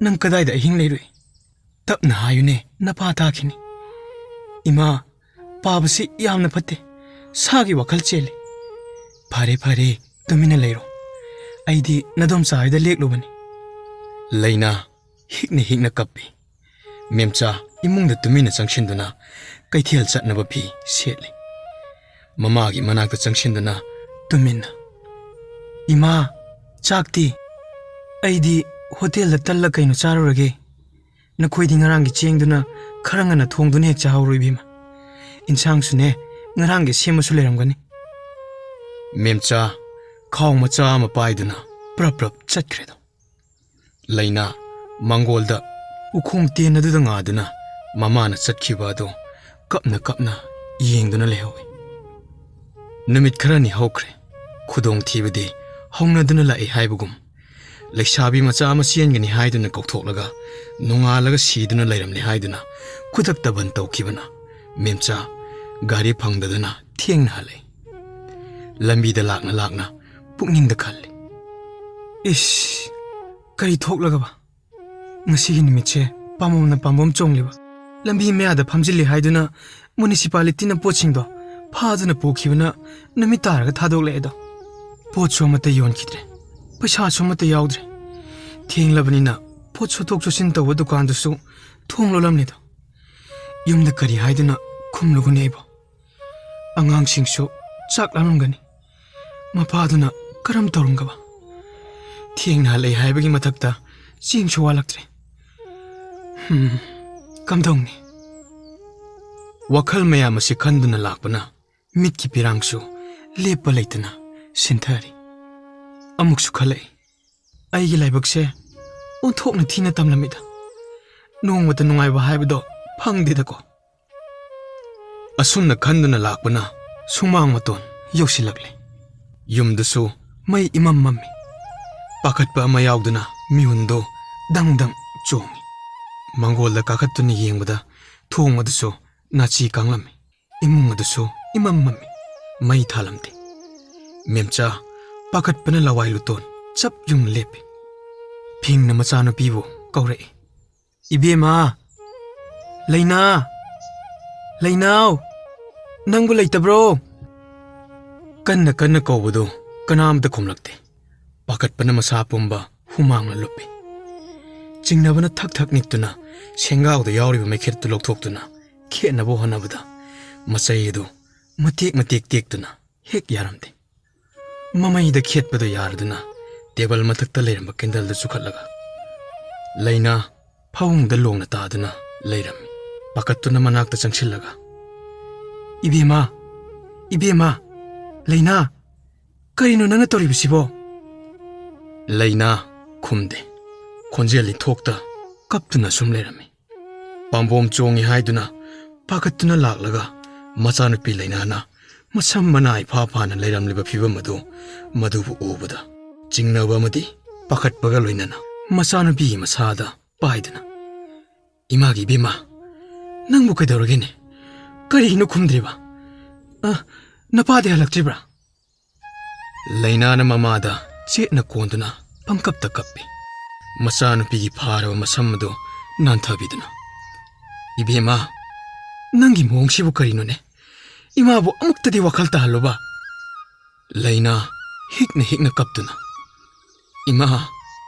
ꯅꯪ ꯀꯗꯥꯏꯗ ꯑꯍꯤꯡ ꯂꯩꯔꯨꯏ? ꯇꯞꯅ ꯍꯥꯏꯌꯨꯅꯦ, ꯅꯄꯥ ꯇꯥꯈꯤꯅꯤ꯫" "ꯏꯃꯥ, ꯄꯥꯕꯁꯤ ꯌꯥꯝꯅ ꯐꯠꯇꯦ꯫ ꯁꯥꯒꯤ ꯋꯥꯈꯜ ꯆꯦꯜꯂꯤ꯫" "ꯐꯔꯦ, ꯐꯔꯦ, ꯇꯨꯃꯤꯟꯅ ꯂꯩꯔꯣ꯫ ꯑꯩꯗꯤ ꯅꯗꯣꯝꯆꯥ ꯍꯣꯏꯗ ꯂꯦꯛꯂꯨꯕꯅꯤ꯫" ꯂꯩꯅꯥ ꯍꯤꯛꯅ ꯍꯤꯛꯅ ꯀꯞꯄꯤ꯫ ꯃꯦꯝꯆꯥ ꯏꯃꯨꯡꯗ ꯇꯨꯃꯤꯟꯅ ꯆꯪꯁꯤꯟꯗꯨꯅ ꯀꯩꯊꯦꯜ ꯆꯠꯅꯕ ꯐꯤ ꯁꯦꯠꯂꯤ꯫ ꯃꯃꯥꯒꯤ ꯃꯅꯥꯛꯇ ꯆꯪꯁꯤꯟꯗꯨꯅ ꯇꯨꯃꯤꯟꯅ, "ꯏꯃꯥ, ꯆꯥꯛꯇꯤ?" "ꯑꯩꯗꯤ ꯍꯣꯇꯦꯜꯗ ꯇꯜꯂ ꯀꯩꯅꯣ ꯆꯥꯔꯨꯔꯒꯦ꯫ ꯅꯈꯣꯏꯗꯤ ꯉꯔꯥꯡꯒꯤ ꯆꯦꯡꯗꯨꯅ ꯈꯔ ꯉꯟꯅ ꯊꯣꯡꯗꯨꯅ ꯍꯦꯛ ꯆꯥꯍꯧꯔꯣ ꯏꯕꯦꯝꯃ꯫ ꯏꯟꯁꯥꯡꯁꯨꯅꯦ, ꯉꯔꯥꯡꯒꯤ ꯁꯦꯝꯃꯁꯨ ꯂꯩꯔꯝꯒꯅꯤ꯫" ꯃꯦꯝꯆꯥ ꯈꯥꯎ ꯃꯆꯥ ꯑꯃ ꯄꯥꯏꯗꯨꯅ ꯄ꯭ꯔꯞ ꯄ꯭ꯔꯞ ꯆꯠꯈ꯭ꯔꯦꯗꯣ꯫ ꯂꯩꯅꯥ ꯃꯪꯒꯣꯜꯗ ꯎꯈꯣꯡ ꯇꯦꯟ ꯑꯗꯨꯗ ꯉꯥꯗꯨꯅ ꯃꯃꯥꯅ ꯆꯠꯈꯤꯕ ꯑꯗꯨ ꯀꯞꯅ ꯀꯞꯅ ꯌꯦꯡꯗꯨꯅ ꯂꯩꯍꯧꯏ꯫ ꯅꯨꯃꯤꯠ ꯈꯔꯅꯤ ꯍꯧꯈ꯭ꯔꯦ꯫ ꯈꯨꯗꯣꯡꯊꯤꯕꯗꯤ ꯍꯧꯅꯗꯨꯅ ꯂꯥꯛꯏ ꯍꯥꯏꯕꯒꯨꯝ꯫ ꯂꯩꯁꯥꯕꯤ ꯃꯆꯥ ꯑꯃ ꯆꯦꯟꯒꯅꯤ ꯍꯥꯏꯗꯨꯅ ꯀꯧꯊꯣꯛꯂꯒ ꯅꯣꯡꯉꯥꯜꯂꯒ ꯁꯤꯗꯨꯅ ꯂꯩꯔꯝꯂꯦ ꯍꯥꯏꯗꯨꯅ ꯈꯨꯗꯛꯇ ꯕꯟ ꯇꯧꯈꯤꯕꯅ ꯃꯦꯝꯆꯥ ꯒꯥꯔꯤ ꯐꯪꯗꯗꯨꯅ ꯊꯦꯡꯅ ꯍꯜꯂꯛꯏ꯫ ꯂꯝꯕꯤꯗ ꯂꯥꯛꯅ ꯂꯥꯛꯅ ꯄꯨꯛꯅꯤꯡꯗ ꯈꯜꯂꯤ, "ꯏꯁ, ꯀꯔꯤ ꯊꯣꯛꯂꯒꯕ? ꯉꯁꯤꯒꯤ ꯅꯨꯃꯤꯠꯁꯦ ꯄꯥꯝꯕꯣꯝꯅ ꯄꯥꯝꯕꯣꯝ ꯆꯣꯡꯂꯤꯕ, ꯂꯝꯕꯤ ꯃꯌꯥꯗ ꯐꯝꯖꯤꯜꯂꯤ ꯍꯥꯏꯗꯨꯅ ꯃꯨꯅꯤꯁꯤꯄꯥꯂꯤꯇꯤꯅ ꯄꯣꯠꯁꯤꯡꯗꯣ ꯐꯥꯗꯨꯅ ꯄꯨꯈꯤꯕꯅ ꯅꯨꯃꯤꯠ ꯇꯥꯔꯒ ꯊꯥꯗꯣꯛꯂꯛꯑꯦꯗꯣ꯫ ꯄꯣꯠꯁꯨ ꯑꯃꯠꯇ ꯌꯣꯟꯈꯤꯗ꯭ꯔꯦ, ꯄꯩꯁꯥꯁꯨ ꯑꯃꯠꯇ ꯌꯥꯎꯗ꯭ꯔꯦ꯫ ꯊꯦꯡꯂꯕꯅꯤꯅ ꯄꯣꯠ ꯁꯣꯠꯊꯣꯛ ꯁꯣꯠꯆꯤꯟ ꯇꯧꯕ ꯗꯨꯀꯥꯟꯗꯨꯁꯨ ꯊꯣꯡ ꯂꯣꯜꯂꯝꯂꯦꯗꯣ꯫ ꯌꯨꯝꯗ ꯀꯔꯤ ꯍꯥꯏꯗꯨꯅ ꯈꯨꯝꯂꯨꯒꯅꯤ ꯑꯩꯕꯣ? ꯑꯉꯥꯡꯁꯤꯡꯁꯨ ꯆꯥꯛ ꯂꯥꯝꯂꯝꯒꯅꯤ꯫ ꯃꯄꯥꯗꯨꯅ ꯀꯔꯝ ꯇꯧꯔꯝꯒꯕ? ꯊꯦꯡꯅ ꯍꯜꯂꯛꯏ ꯍꯥꯏꯕꯒꯤ ꯃꯊꯛꯇ ꯆꯦꯡꯁꯨ ꯋꯥꯠꯂꯛꯇ꯭ꯔꯦ꯫ ꯍꯝ, ꯀꯝꯗꯧꯅꯤ?" ꯋꯥꯈꯜ ꯃꯌꯥꯝ ꯑꯁꯤ ꯈꯟꯗꯨꯅ ꯂꯥꯛꯄꯅ ꯃꯤꯠꯀꯤ ꯄꯤꯔꯥꯡꯁꯨ ꯂꯦꯞꯄ ꯂꯩꯇꯅ ꯁꯤꯟꯊꯔꯤ꯫ ꯑꯃꯨꯛꯁꯨ ꯈꯜꯂꯛꯏ, ꯑꯩꯒꯤ ꯂꯥꯏꯕꯛꯁꯦ ꯑꯣꯟꯊꯣꯛꯅ ꯊꯤꯅ ꯇꯝꯂꯝꯃꯤꯗ꯫ ꯅꯣꯡꯃꯇ ꯅꯨꯡꯉꯥꯏꯕ ꯍꯥꯏꯕꯗꯣ ꯐꯪꯗꯦꯗꯀꯣ꯫ ꯑꯁꯨꯝꯅ ꯈꯟꯗꯨꯅ ꯂꯥꯛꯄꯅ ꯁꯨꯃꯥꯡ ꯃꯇꯣꯟ ꯌꯧꯁꯤꯜꯂꯛꯂꯦ꯫ ꯌꯨꯝꯗꯨꯁꯨ ꯃꯩ ꯏꯃꯝ ꯃꯝꯃꯤ꯫ ꯄꯥꯈꯠꯄ ꯑꯃ ꯌꯥꯎꯗꯨꯅ ꯃꯤꯍꯨꯟꯗꯨ ꯗꯪ ꯗꯪ ꯆꯣꯡꯉꯤ꯫ ꯃꯪꯒꯣꯜꯗ ꯀꯥꯈꯠꯇꯨꯅ ꯌꯦꯡꯕꯗ ꯊꯣꯡ ꯑꯗꯨꯁꯨ ꯅꯥꯆꯤ ꯀꯥꯡꯂꯝꯃꯤ꯫ ꯏꯃꯨꯡ ꯑꯗꯨꯁꯨ ꯏꯃꯝ ꯃꯝꯃꯤ꯫ ꯃꯩ ꯊꯥꯜꯂꯝꯗꯦ꯫ ꯃꯦꯝꯆꯥ ꯄꯥꯈꯠꯄꯅ ꯂꯋꯥꯏ ꯂꯨꯇꯣꯟ ꯆꯞ ꯌꯨꯡ ꯂꯦꯞꯄꯤ꯫ ꯐꯤꯡꯅ ꯃꯆꯥꯅꯨꯄꯤꯕꯨ ꯀꯧꯔꯛꯏ꯫ "ꯏꯕꯦꯝꯃ! ꯂꯩꯅꯥ! ꯂꯩꯅꯥꯎ! ꯅꯪꯕꯨ ꯂꯩꯇꯕ꯭ꯔꯣ?" ꯀꯟꯅ ꯀꯟꯅ ꯀꯧꯕꯗꯨ ꯀꯅꯥꯝꯇ ꯈꯨꯝꯂꯛꯇꯦ꯫ ꯄꯥꯈꯠꯄꯅ ꯃꯁꯥ ꯄꯨꯝꯕ ꯍꯨꯃꯥꯡꯅ ꯂꯨꯞꯄꯤ꯫ ꯆꯤꯡꯅꯕꯅ ꯊꯛ ꯊꯛ ꯅꯤꯛꯇꯨꯅ ꯁꯦꯡꯒꯥꯎꯗ ꯌꯥꯎꯔꯤꯕ ꯃꯩꯈꯦꯠꯇꯨ ꯂꯧꯊꯣꯛꯇꯨꯅ ꯈꯦꯠꯅꯕ ꯍꯣꯠꯅꯕꯗ ꯃꯆꯩ ꯑꯗꯨ ꯃꯇꯦꯛ ꯃꯇꯦꯛ ꯇꯦꯛꯇꯨꯅ ꯍꯦꯛ ꯌꯥꯔꯝꯗꯦ꯫ ꯃꯃꯩꯗ ꯈꯦꯠꯄꯗ ꯌꯥꯔꯗꯨꯅ ꯇꯦꯕꯜ ꯃꯊꯛꯇ ꯂꯩꯔꯝꯕ ꯀꯦꯟꯗꯜꯗꯨ ꯆꯨꯈꯠꯂꯒ ꯂꯩꯅꯥ ꯐꯃꯨꯡꯗ ꯂꯣꯡꯅ ꯇꯥꯗꯨꯅ ꯂꯩꯔꯝꯃꯤ꯫ ꯄꯥꯈꯠꯇꯨꯅ ꯃꯅꯥꯛꯇ ꯆꯪꯁꯤꯜꯂꯒ, "ꯏꯕꯦꯝꯃ! ꯏꯕꯦꯝꯃ! ꯂꯩꯅꯥ! ꯀꯔꯤꯅꯣ ꯅꯪꯅ ꯇꯧꯔꯤꯕꯁꯤꯕꯣ?" ꯂꯩꯅꯥ ꯈꯨꯝꯗꯦ꯫ ꯈꯣꯟꯖꯦꯜ ꯏꯟꯊꯣꯛꯇ ꯀꯞꯇꯨꯅ ꯁꯨꯝ ꯂꯩꯔꯝꯃꯤ꯫ ꯄꯥꯝꯕꯣꯝ ꯆꯣꯡꯉꯤ ꯍꯥꯏꯗꯨꯅ ꯄꯥꯈꯠꯇꯨꯅ ꯂꯥꯛꯂꯒ ꯃꯆꯥꯅꯨꯄꯤ ꯂꯩꯅꯥꯅ ꯃꯁꯝ ꯃꯅꯥ ꯏꯐꯥ ꯐꯥꯅ ꯂꯩꯔꯝꯂꯤꯕ ꯐꯤꯕꯝ ꯑꯗꯨ, ꯃꯗꯨꯕꯨ ꯎꯕꯗ ꯆꯤꯡꯅꯕ ꯑꯃꯗꯤ ꯄꯥꯈꯠꯄꯒ ꯂꯣꯏꯅꯅ ꯃꯆꯥꯅꯨꯄꯤꯒꯤ ꯃꯁꯥꯗ ꯄꯥꯏꯗꯨꯅ, "ꯏꯃꯥꯒꯤ ꯏꯕꯦꯝꯃ, ꯅꯪꯕꯨ ꯀꯩꯗꯧꯔꯒꯦꯅꯦ? ꯀꯔꯤꯒꯤꯅꯣ ꯈꯨꯝꯗ꯭ꯔꯤꯕ? ꯑ, ꯅꯄꯥꯗꯤ ꯍꯜꯂꯛꯇ꯭ꯔꯤꯕ꯭ꯔꯥ?" ꯂꯩꯅꯥꯅ ꯃꯃꯥꯗ ꯆꯦꯠꯅ ꯀꯣꯟꯗꯨꯅ ꯄꯪꯀꯞꯇ ꯀꯞꯄꯤ꯫ ꯃꯆꯥꯅꯨꯄꯤꯒꯤ ꯐꯥꯔꯕ ꯃꯁꯝ ꯑꯗꯨ ꯅꯥꯟꯊꯕꯤꯗꯨꯅ, "ꯏꯕꯦꯝꯃ, ꯅꯪꯒꯤ ꯃꯑꯣꯡꯁꯤꯕꯨ ꯀꯔꯤꯅꯣꯅꯦ? ꯏꯃꯥꯕꯨ ꯑꯃꯨꯛꯇꯗꯤ ꯋꯥꯈꯜ ꯇꯥꯍꯜꯂꯨꯕ꯫" ꯂꯩꯅꯥ ꯍꯤꯛꯅ ꯍꯤꯛꯅ ꯀꯞꯇꯨꯅ, "ꯏꯃꯥ,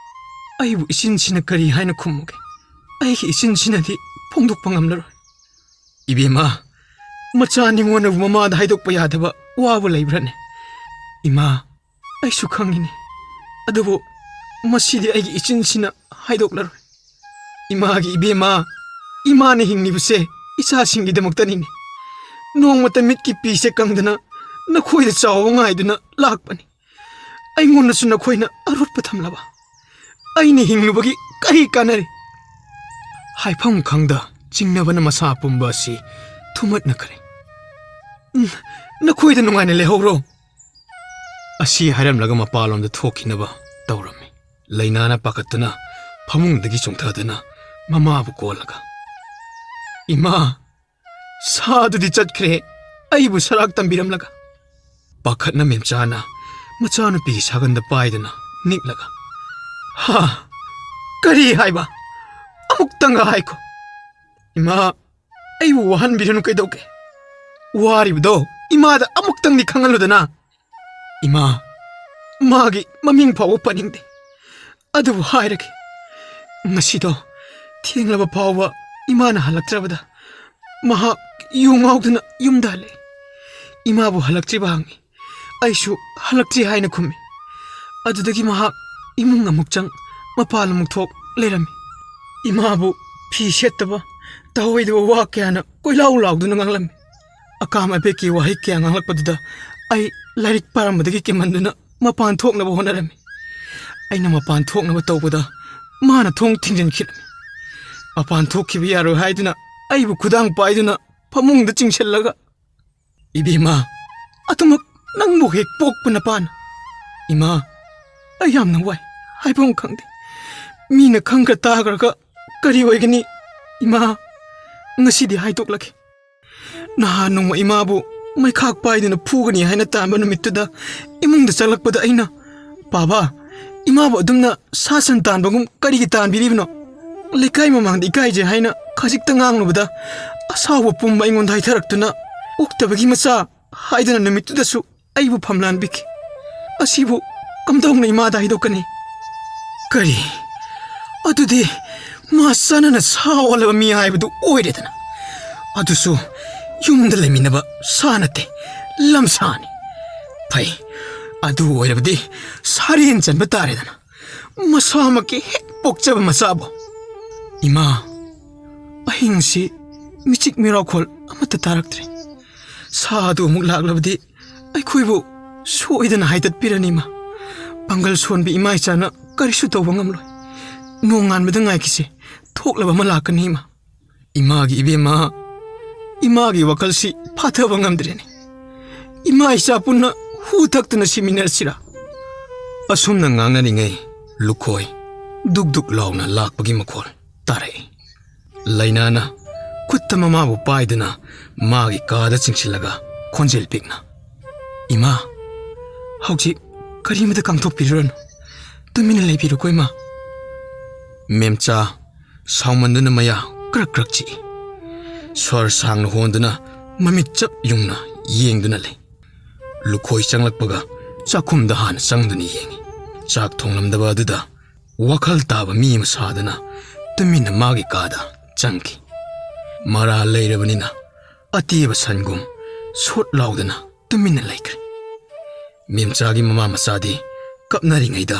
ꯑꯩꯕꯨ ꯏꯆꯤꯟꯁꯤꯅ ꯀꯔꯤ ꯍꯥꯏꯅ ꯈꯨꯝꯃꯨꯒꯦ? ꯑꯩꯒꯤ ꯏꯆꯤꯟꯁꯤꯅꯗꯤ ꯐꯣꯡꯗꯣꯛꯄ ꯉꯝꯂꯔꯣꯏ꯫" "ꯏꯕꯦꯝꯃ, ꯃꯆꯥ ꯅꯤꯉꯣꯟꯅꯕꯨ ꯃꯃꯥꯗ ꯍꯥꯏꯗꯣꯛꯄ ꯌꯥꯗꯕ ꯋꯥꯕꯨ ꯂꯩꯕ꯭ꯔꯅꯦ? ꯏꯃꯥ, ꯑꯩꯁꯨ ꯈꯪꯉꯤꯅꯦ, ꯑꯗꯨꯕꯨ ꯃꯁꯤꯗꯤ ꯑꯩꯒꯤ ꯏꯆꯤꯟꯁꯤꯅ ꯍꯥꯏꯗꯣꯛꯂꯔꯣꯏ꯫ ꯏꯃꯥꯒꯤ ꯏꯕꯦꯝꯃ, ꯏꯃꯥꯅ ꯍꯤꯡꯂꯤꯕꯁꯦ ꯏꯆꯥꯁꯤꯡꯒꯤꯗꯃꯛꯇꯅꯤꯅꯦ꯫ ꯅꯣꯡꯃꯇ ꯃꯤꯠꯀꯤ ꯄꯤꯁꯦ ꯀꯪꯗꯅ ꯅꯈꯣꯏꯗ ꯆꯥꯎꯕ ꯉꯥꯏꯗꯨꯅ ꯂꯥꯛꯄꯅꯤ꯫ ꯑꯩꯉꯣꯟꯗꯁꯨ ꯅꯈꯣꯏꯅ ꯑꯔꯣꯠꯄ ꯊꯝꯂꯕ? ꯑꯩꯅ ꯍꯤꯡꯂꯨꯕꯒꯤ ꯀꯔꯤ ꯀꯥꯟꯅꯔꯤ? ꯍꯥꯏꯐꯝ ꯈꯪꯗ ꯆꯤꯡꯅꯕꯅ ꯃꯁꯥ ꯄꯨꯝꯕ ꯑꯁꯤ ꯊꯨꯝꯃꯠꯅꯈ꯭ꯔꯦ꯫ ꯎꯝ, ꯅꯈꯣꯏꯗ ꯅꯨꯡꯉꯥꯏꯅ ꯂꯩꯍꯧꯔꯣ꯫ ꯑꯁꯤ ꯍꯥꯏꯔꯝꯂꯒ ꯃꯄꯥꯟꯂꯣꯝꯗ ꯊꯣꯛꯈꯤꯅꯕ ꯇꯧꯔꯝꯃꯤ꯫ ꯂꯩꯅꯥꯅ ꯄꯥꯈꯠꯇꯨꯅ ꯐꯃꯨꯡꯗꯒꯤ ꯆꯣꯡꯊꯗꯨꯅ ꯃꯃꯥꯕꯨ ꯀꯣꯜꯂꯒ, "ꯏꯃꯥ, ꯁꯥꯗꯨꯗꯤ ꯆꯠꯈ꯭ꯔꯦ, ꯑꯩꯕꯨ ꯁꯔꯥꯛ ꯇꯝꯕꯤꯔꯝꯂꯒ?" ꯄꯥꯈꯠꯅ ꯃꯦꯝꯆꯥꯅ ꯃꯆꯥꯅꯨꯄꯤꯒꯤ ꯁꯥꯒꯟꯗ ꯄꯥꯏꯗꯨꯅ ꯅꯤꯛꯂꯒ, "ꯍꯥ, ꯀꯔꯤ ꯍꯥꯏꯕ? ꯑꯃꯨꯛꯇꯪꯒ ꯍꯥꯏꯈꯣ꯫ ꯏꯃꯥ, ꯑꯩꯕꯨ ꯋꯥꯍꯟꯕꯤꯔꯅꯨ ꯀꯩꯗꯧꯒꯦ? ꯋꯥꯔꯤꯕꯗꯣ ꯏꯃꯥꯗ ꯑꯃꯨꯛꯇꯪꯗꯤ ꯈꯪꯍꯜꯂꯨꯗꯅ꯫ ꯏꯃꯥ, ꯃꯥꯒꯤ ꯃꯃꯤꯡ ꯐꯥꯎꯕ ꯄꯟꯅꯤꯡꯗꯦ꯫ ꯑꯗꯨꯕꯨ ꯍꯥꯏꯔꯒꯦ, ꯉꯁꯤꯗꯣ ꯊꯦꯡꯂꯕ ꯐꯥꯎꯕ ꯏꯃꯥꯅ ꯍꯜꯂꯛꯇ꯭ꯔꯕꯗ ꯃꯍꯥꯛ ꯌꯨ ꯉꯥꯎꯗꯨꯅ ꯌꯨꯝꯗ ꯍꯜꯂꯛꯏ꯫ ꯏꯃꯥꯕꯨ ꯍꯜꯂꯛꯇ꯭ꯔꯤꯕ ꯍꯪꯉꯤ꯫ ꯑꯩꯁꯨ ꯍꯜꯂꯛꯇ꯭ꯔꯤ ꯍꯥꯏꯅ ꯈꯨꯝꯃꯤ꯫ ꯑꯗꯨꯗꯒꯤ ꯃꯍꯥꯛ ꯏꯃꯨꯡ ꯑꯃꯨꯛ ꯆꯪ, ꯃꯄꯥꯟ ꯑꯃꯨꯛ ꯊꯣꯛ ꯂꯩꯔꯝꯃꯤ꯫ ꯏꯃꯥꯕꯨ ꯐꯤ ꯁꯦꯠꯇꯕ, ꯇꯧꯍꯩꯗꯕ ꯋꯥ ꯀꯌꯥꯅ ꯀꯣꯏꯂꯥꯎ ꯂꯥꯎꯗꯨꯅ ꯉꯥꯡꯂꯝꯃꯤ꯫ ꯑꯀꯥꯝ ꯑꯕꯦꯛꯀꯤ ꯋꯥꯍꯩ ꯀꯌꯥ ꯉꯥꯡꯂꯛꯄꯗꯨꯗ ꯑꯩ ꯂꯥꯏꯔꯤꯛ ꯄꯥꯔꯝꯕꯗꯒꯤ ꯀꯤꯃꯟꯗꯨꯅ ꯃꯄꯥꯟ ꯊꯣꯛꯅꯕ ꯍꯣꯠꯅꯔꯝꯃꯤ꯫ ꯑꯩꯅ ꯃꯄꯥꯟ ꯊꯣꯛꯅꯕ ꯇꯧꯕꯗ ꯃꯥꯅ ꯊꯣꯡ ꯊꯤꯡꯖꯤꯟꯈꯤꯔꯝꯃꯤ꯫ ꯃꯄꯥꯟ ꯊꯣꯛꯈꯤꯕ ꯌꯥꯔꯣꯏ ꯍꯥꯏꯗꯨꯅ ꯑꯩꯕꯨ ꯈꯨꯗꯥꯡ ꯄꯥꯏꯗꯨꯅ ꯐꯃꯨꯡꯗ ꯆꯤꯡꯁꯤꯜꯂꯒ, "ꯏꯕꯦꯝꯃ, ꯑꯗꯨꯃꯛ ꯅꯪꯕꯨ ꯍꯦꯛ ꯄꯣꯛꯄ ꯅꯄꯥꯅ꯫ ꯏꯃꯥ, ꯑꯩ ꯌꯥꯝꯅ ꯋꯥꯏ, ꯍꯥꯏꯐꯝ ꯈꯪꯗꯦ꯫ ꯃꯤꯅ ꯈꯪꯈ꯭ꯔ ꯇꯥꯈ꯭ꯔꯒ ꯀꯔꯤ ꯑꯣꯏꯒꯅꯤ? ꯏꯃꯥ, ꯉꯁꯤꯗꯤ ꯍꯥꯏꯗꯣꯛꯂꯒꯦ꯫ ꯅꯍꯥꯟ ꯅꯣꯡꯃ ꯏꯃꯥꯕꯨ ꯃꯩꯈꯥꯛ ꯄꯥꯏꯗꯨꯅ ꯐꯨꯒꯅꯤ ꯍꯥꯏꯅ ꯇꯥꯟꯕ ꯅꯨꯃꯤꯠꯇꯨꯗ ꯏꯃꯨꯡꯗ ꯆꯪꯂꯛꯄꯗ ꯑꯩꯅ, 'ꯕꯥꯕꯥ, ꯏꯃꯥꯕꯨ ꯑꯗꯨꯝꯅ ꯁꯥ ꯁꯟ ꯇꯥꯟꯕꯒꯨꯝ ꯀꯔꯤꯒꯤ ꯇꯥꯟꯕꯤꯔꯤꯕꯅꯣ? ꯂꯩꯀꯥꯏ ꯃꯃꯥꯡꯗ ꯏꯀꯥꯏꯖꯩ' ꯍꯥꯏꯅ ꯈꯖꯤꯛꯇ ꯉꯥꯡꯂꯨꯕꯗ ꯑꯁꯥꯎꯕ ꯄꯨꯝꯕ ꯑꯩꯉꯣꯟꯗ ꯍꯥꯏꯊꯔꯛꯇꯨꯅ, 'ꯑꯣꯛꯇꯕꯒꯤ ꯃꯆꯥ' ꯍꯥꯏꯗꯨꯅ ꯅꯨꯃꯤꯠꯇꯨꯗꯁꯨ ꯑꯩꯕꯨ ꯐꯝꯂꯥꯟꯕꯤꯈꯤ꯫ ꯑꯁꯤꯕꯨ ꯀꯝꯗꯧꯅ ꯏꯃꯥꯗ ꯍꯥꯏꯗꯣꯛꯀꯅꯤ? ꯀꯔꯤ? ꯑꯗꯨꯗꯤ ꯃꯥ ꯆꯥꯅꯅ ꯁꯥ ꯑꯣꯜꯂꯕ ꯃꯤ ꯍꯥꯏꯕꯗꯨ ꯑꯣꯏꯔꯦꯗꯅ꯫ ꯑꯗꯨꯁꯨ ꯌꯨꯝꯗ ꯂꯩꯃꯤꯟꯅꯕ ꯁꯥ ꯅꯠꯇꯦ, ꯂꯝꯁꯥꯅꯤ꯫ ꯐꯩ, ꯑꯗꯨ ꯑꯣꯏꯔꯕꯗꯤ ꯁꯥꯔꯦꯟ ꯆꯟꯕ ꯇꯥꯔꯦꯗꯅ꯫ ꯃꯁꯥꯃꯛꯀꯤ ꯍꯦꯛ ꯄꯣꯛꯆꯕ ꯃꯆꯥꯕꯨ꯫ ꯏꯃꯥ, ꯑꯍꯤꯡꯁꯤ ꯃꯤꯆꯤꯛ ꯃꯤꯔꯥꯎꯈꯣꯜ ꯑꯃꯠꯇ ꯇꯥꯔꯛꯇ꯭ꯔꯦ꯫ ꯁꯥ ꯑꯗꯨ ꯑꯃꯨꯛ ꯂꯥꯛꯂꯕꯗꯤ ꯑꯩꯈꯣꯏꯕꯨ ꯁꯣꯏꯗꯅ ꯍꯥꯏꯗꯠꯄꯤꯔꯅꯤ, ꯏꯃꯥ꯫ ꯄꯥꯡꯒꯜ ꯁꯣꯟꯕꯤ ꯏꯃꯥ ꯏꯆꯥꯅ ꯀꯔꯤꯁꯨ ꯇꯧꯕ ꯉꯝꯂꯣꯏ꯫ ꯅꯣꯡꯉꯥꯟꯕꯗ ꯉꯥꯏꯈꯤꯁꯦ, ꯊꯣꯛꯂꯕ ꯑꯃ ꯂꯥꯛꯀꯅꯤ, ꯏꯃꯥ꯫ ꯏꯃꯥꯒꯤ ꯏꯕꯦꯝꯃ, ꯏꯃꯥꯒꯤ ꯋꯥꯈꯜꯁꯤ ꯐꯥꯊꯕ ꯉꯝꯗ꯭ꯔꯦꯅꯦ꯫ ꯏꯃꯥ ꯏꯆꯥ ꯄꯨꯟꯅ ꯍꯨ ꯊꯛꯇꯨꯅ ꯁꯤꯃꯤꯟꯅꯔꯁꯤꯔꯥ?" ꯑꯁꯨꯝꯅ ꯉꯥꯡꯅꯔꯤꯉꯩ, ꯂꯨꯈꯣꯏ ꯗꯨꯛ ꯗꯨꯛ ꯂꯥꯎꯅ ꯂꯥꯛꯄꯒꯤ ꯃꯈꯣꯜ ꯇꯥꯔꯛꯏ꯫ ꯂꯩꯅꯥꯅ ꯈꯨꯠꯇ ꯃꯃꯥꯕꯨ ꯄꯥꯏꯗꯨꯅ ꯃꯥꯒꯤ ꯀꯥꯗ ꯆꯤꯡꯁꯤꯜꯂꯒ ꯈꯣꯟꯖꯦꯜ ꯄꯤꯛꯅ, "ꯏꯃꯥ, ꯍꯧꯖꯤꯛ ꯀꯔꯤꯃꯇ ꯀꯥꯡꯊꯣꯛꯄꯤꯔꯨꯔꯅꯨ꯫ ꯇꯨꯃꯤꯟꯅ ꯂꯩꯕꯤꯔꯨꯀꯣ, ꯏꯃꯥ꯫" ꯃꯦꯝꯆꯥ ꯁꯥꯎꯃꯟꯗꯨꯅ ꯃꯌꯥ ꯀ꯭ꯔꯛ ꯀ꯭ꯔꯛ ꯆꯤꯛꯏ꯫ ꯁ꯭ꯋꯔ ꯁꯥꯡꯅ ꯍꯣꯟꯗꯨꯅ ꯃꯃꯤꯠ ꯆꯞ ꯌꯨꯡꯅ ꯌꯦꯡꯗꯨꯅ ꯂꯩ꯫ ꯂꯨꯈꯣꯏ ꯆꯪꯂꯛꯄꯒ ꯆꯥꯛꯈꯨꯝꯗ ꯍꯥꯟꯅ ꯆꯪꯗꯨꯅ ꯌꯦꯡꯏ꯫ ꯆꯥꯛ ꯊꯣꯡꯂꯝꯗꯕ ꯑꯗꯨꯗ ꯋꯥꯈꯜ ꯇꯥꯕ ꯃꯤ ꯑꯃ ꯁꯥꯗꯨꯅ ꯇꯨꯃꯤꯟꯅ ꯃꯥꯒꯤ ꯀꯥꯗ ꯆꯪꯈꯤ꯫ ꯃꯔꯥ ꯂꯩꯔꯕꯅꯤꯅ ꯑꯇꯦꯕ ꯁꯟꯒꯨꯝ ꯁꯣꯠ ꯂꯥꯎꯗꯅ ꯇꯨꯃꯤꯟꯅ ꯂꯩꯈ꯭ꯔꯦ꯫ ꯃꯦꯝꯆꯥꯒꯤ ꯃꯃꯥ ꯃꯆꯥꯗꯤ ꯀꯞꯅꯔꯤꯉꯩꯗ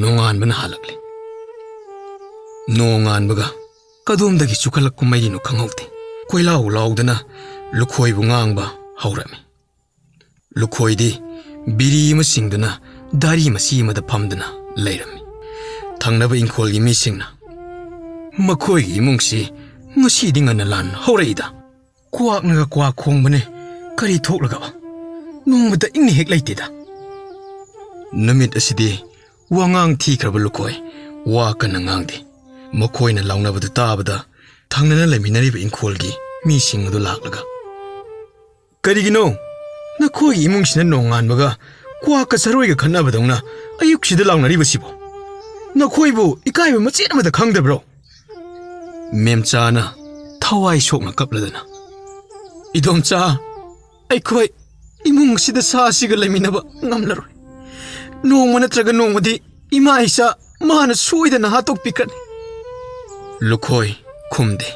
ꯅꯣꯡꯉꯥꯟꯕꯅ ꯍꯥꯜꯂꯛꯂꯦ꯫ ꯅꯣꯡꯉꯥꯟꯕꯒ ꯀꯗꯣꯝꯗꯒꯤ ꯆꯨꯈꯠꯂꯛꯄ ꯃꯩꯔꯤꯅꯣ ꯈꯪꯍꯧꯗꯦ꯫ ꯀꯣꯏꯂꯥꯎ ꯂꯥꯎꯗꯅ ꯂꯨꯈꯣꯏꯕꯨ ꯉꯥꯡꯕ ꯍꯧꯔꯝꯃꯤ꯫ ꯂꯨꯈꯣꯏꯗꯤ ꯕꯤꯔꯤ ꯑꯃ ꯆꯤꯡꯗꯨꯅ ꯗꯥꯔꯤ ꯃꯆꯤ ꯑꯃꯗ ꯐꯝꯗꯨꯅ ꯂꯩꯔꯝꯃꯤ꯫ ꯊꯪꯅꯕ ꯏꯪꯈꯣꯜꯒꯤ ꯃꯤꯁꯤꯡꯅ, "ꯃꯈꯣꯏꯒꯤ ꯏꯃꯨꯡꯁꯤ ꯉꯁꯤꯗꯤ ꯉꯟꯅ ꯂꯥꯟ ꯍꯧꯔꯛꯏꯗ꯫ ꯀ꯭ꯋꯥꯛꯅꯒ ꯀ꯭ꯋꯥꯛ ꯈꯣꯡꯕꯅꯦ, ꯀꯔꯤ ꯊꯣꯛꯂꯒꯕ? ꯅꯣꯡꯃꯇ ꯏꯪꯅ ꯍꯦꯛ ꯂꯩꯇꯦꯗ꯫" ꯅꯨꯃꯤꯠ ꯑꯁꯤꯗꯤ ꯋꯥꯉꯥꯡ ꯊꯤꯈ꯭ꯔꯕ ꯂꯨꯈꯣꯏ ꯋꯥ ꯀꯟꯅ ꯉꯥꯡꯗꯦ꯫ ꯃꯈꯣꯏꯅ ꯂꯥꯎꯅꯕꯗꯨ ꯇꯥꯕꯗ ꯊꯪꯅꯅ ꯂꯩꯃꯤꯟꯅꯔꯤꯕ ꯏꯪꯈꯣꯜꯒꯤ ꯃꯤꯁꯤꯡ ꯑꯗꯨ ꯂꯥꯛꯂꯒ, "ꯀꯔꯤꯒꯤꯅꯣ ꯅꯈꯣꯏꯒꯤ ꯏꯃꯨꯡꯁꯤꯅ ꯅꯣꯡꯉꯥꯟꯕꯒ ꯀ꯭ꯋꯥꯛꯀ ꯆꯔꯣꯏꯒ ꯈꯠꯅꯕꯗꯧꯅ ꯑꯌꯨꯛꯁꯤꯗ ꯂꯥꯎꯅꯔꯤꯕꯁꯤꯕꯣ? ꯅꯈꯣꯏꯕꯨ ꯏꯀꯥꯏꯕ ꯃꯆꯦꯠ ꯑꯃꯗ ꯈꯪꯗꯕ꯭ꯔꯣ?" ꯃꯦꯝꯆꯥꯅ ꯊꯋꯥꯏ ꯁꯣꯛꯅ ꯀꯞꯂꯗꯅ, "ꯏꯗꯣꯝꯆꯥ, ꯑꯩꯈꯣꯏ ꯏꯃꯨꯡ ꯑꯁꯤꯗ ꯁꯥ ꯑꯁꯤꯒ ꯂꯩꯃꯤꯟꯅꯕ ꯉꯝꯂꯔꯣꯏ꯫ ꯅꯣꯡꯃ ꯅꯠꯇ꯭ꯔꯒ ꯅꯣꯡꯃꯗꯤ ꯏꯃꯥ ꯏꯆꯥ ꯃꯥꯅ ꯁꯣꯏꯗꯅ ꯍꯥꯠꯇꯣꯛꯄꯤꯈ꯭ꯔꯅꯤ꯫" ꯂꯨꯈꯣꯏ ꯈꯨꯝꯗꯦ꯫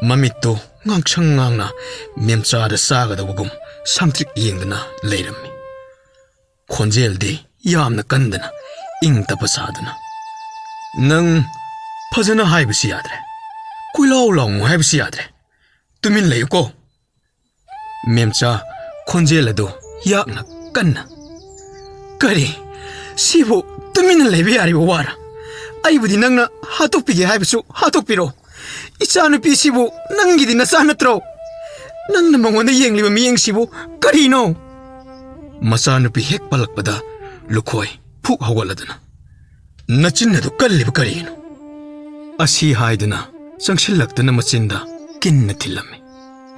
ꯃꯃꯤꯠꯇꯨ ꯉꯥꯡꯁꯪ ꯉꯥꯡꯅ ꯃꯦꯝꯆꯥꯗ ꯆꯥꯒꯗꯧꯕꯒꯨꯝ ꯁꯪꯇ꯭ꯔꯤꯛ ꯌꯦꯡꯗꯨꯅ ꯂꯩꯔꯝꯃꯤ꯫ ꯈꯣꯟꯖꯦꯜꯗꯤ ꯌꯥꯝꯅ ꯀꯟꯗꯅ ꯏꯪ ꯇꯞꯄ ꯁꯥꯗꯨꯅ, "ꯅꯪ ꯐꯖꯅ ꯍꯥꯏꯕꯁꯤ ꯌꯥꯗ꯭ꯔꯦ꯫ ꯀꯣꯏꯂꯥꯎ ꯂꯥꯎꯅꯨ ꯍꯥꯏꯕꯁꯤ ꯌꯥꯗ꯭ꯔꯦ꯫ ꯇꯨꯃꯤꯟ ꯂꯩꯌꯨꯀꯣ꯫" ꯃꯦꯝꯆꯥ ꯈꯣꯟꯖꯦꯜ ꯑꯗꯨ ꯌꯥꯛꯅ ꯀꯟꯅ, "ꯀꯔꯤ? ꯁꯤꯕꯨ ꯇꯨꯃꯤꯟꯅ ꯂꯩꯕ ꯌꯥꯔꯤꯕ ꯋꯥꯔ? ꯑꯩꯕꯨꯗꯤ ꯅꯪꯅ ꯍꯥꯠꯇꯣꯛꯄꯤꯒꯦ ꯍꯥꯏꯕꯁꯨ ꯍꯥꯠꯇꯣꯛꯄꯤꯔꯣ꯫ ꯏꯆꯥꯅꯨꯄꯤꯁꯤꯕꯨ ꯅꯪꯒꯤꯗꯤ ꯅꯆꯥ ꯅꯠꯇ꯭ꯔꯣ? ꯅꯪꯅ ꯃꯉꯣꯟꯗ ꯌꯦꯡꯂꯤꯕ ꯃꯤꯠꯌꯦꯡꯁꯤꯕꯨ ꯀꯔꯤꯅꯣ?" ꯃꯆꯥꯅꯨꯄꯤ ꯍꯦꯛ ꯄꯜꯂꯛꯄꯗ ꯂꯨꯈꯣꯏ ꯐꯨꯛ ꯍꯧꯒꯠꯂꯗꯨꯅ, "ꯅꯆꯤꯟ ꯑꯗꯨ ꯀꯜꯂꯤꯕ ꯀꯔꯤꯒꯤꯅꯣ?" ꯑꯁꯤ ꯍꯥꯏꯗꯨꯅ ꯆꯪꯁꯤꯜꯂꯛꯇꯨꯅ ꯃꯆꯤꯟꯗ ꯀꯤꯟꯅ ꯊꯤꯜꯂꯝꯃꯤ꯫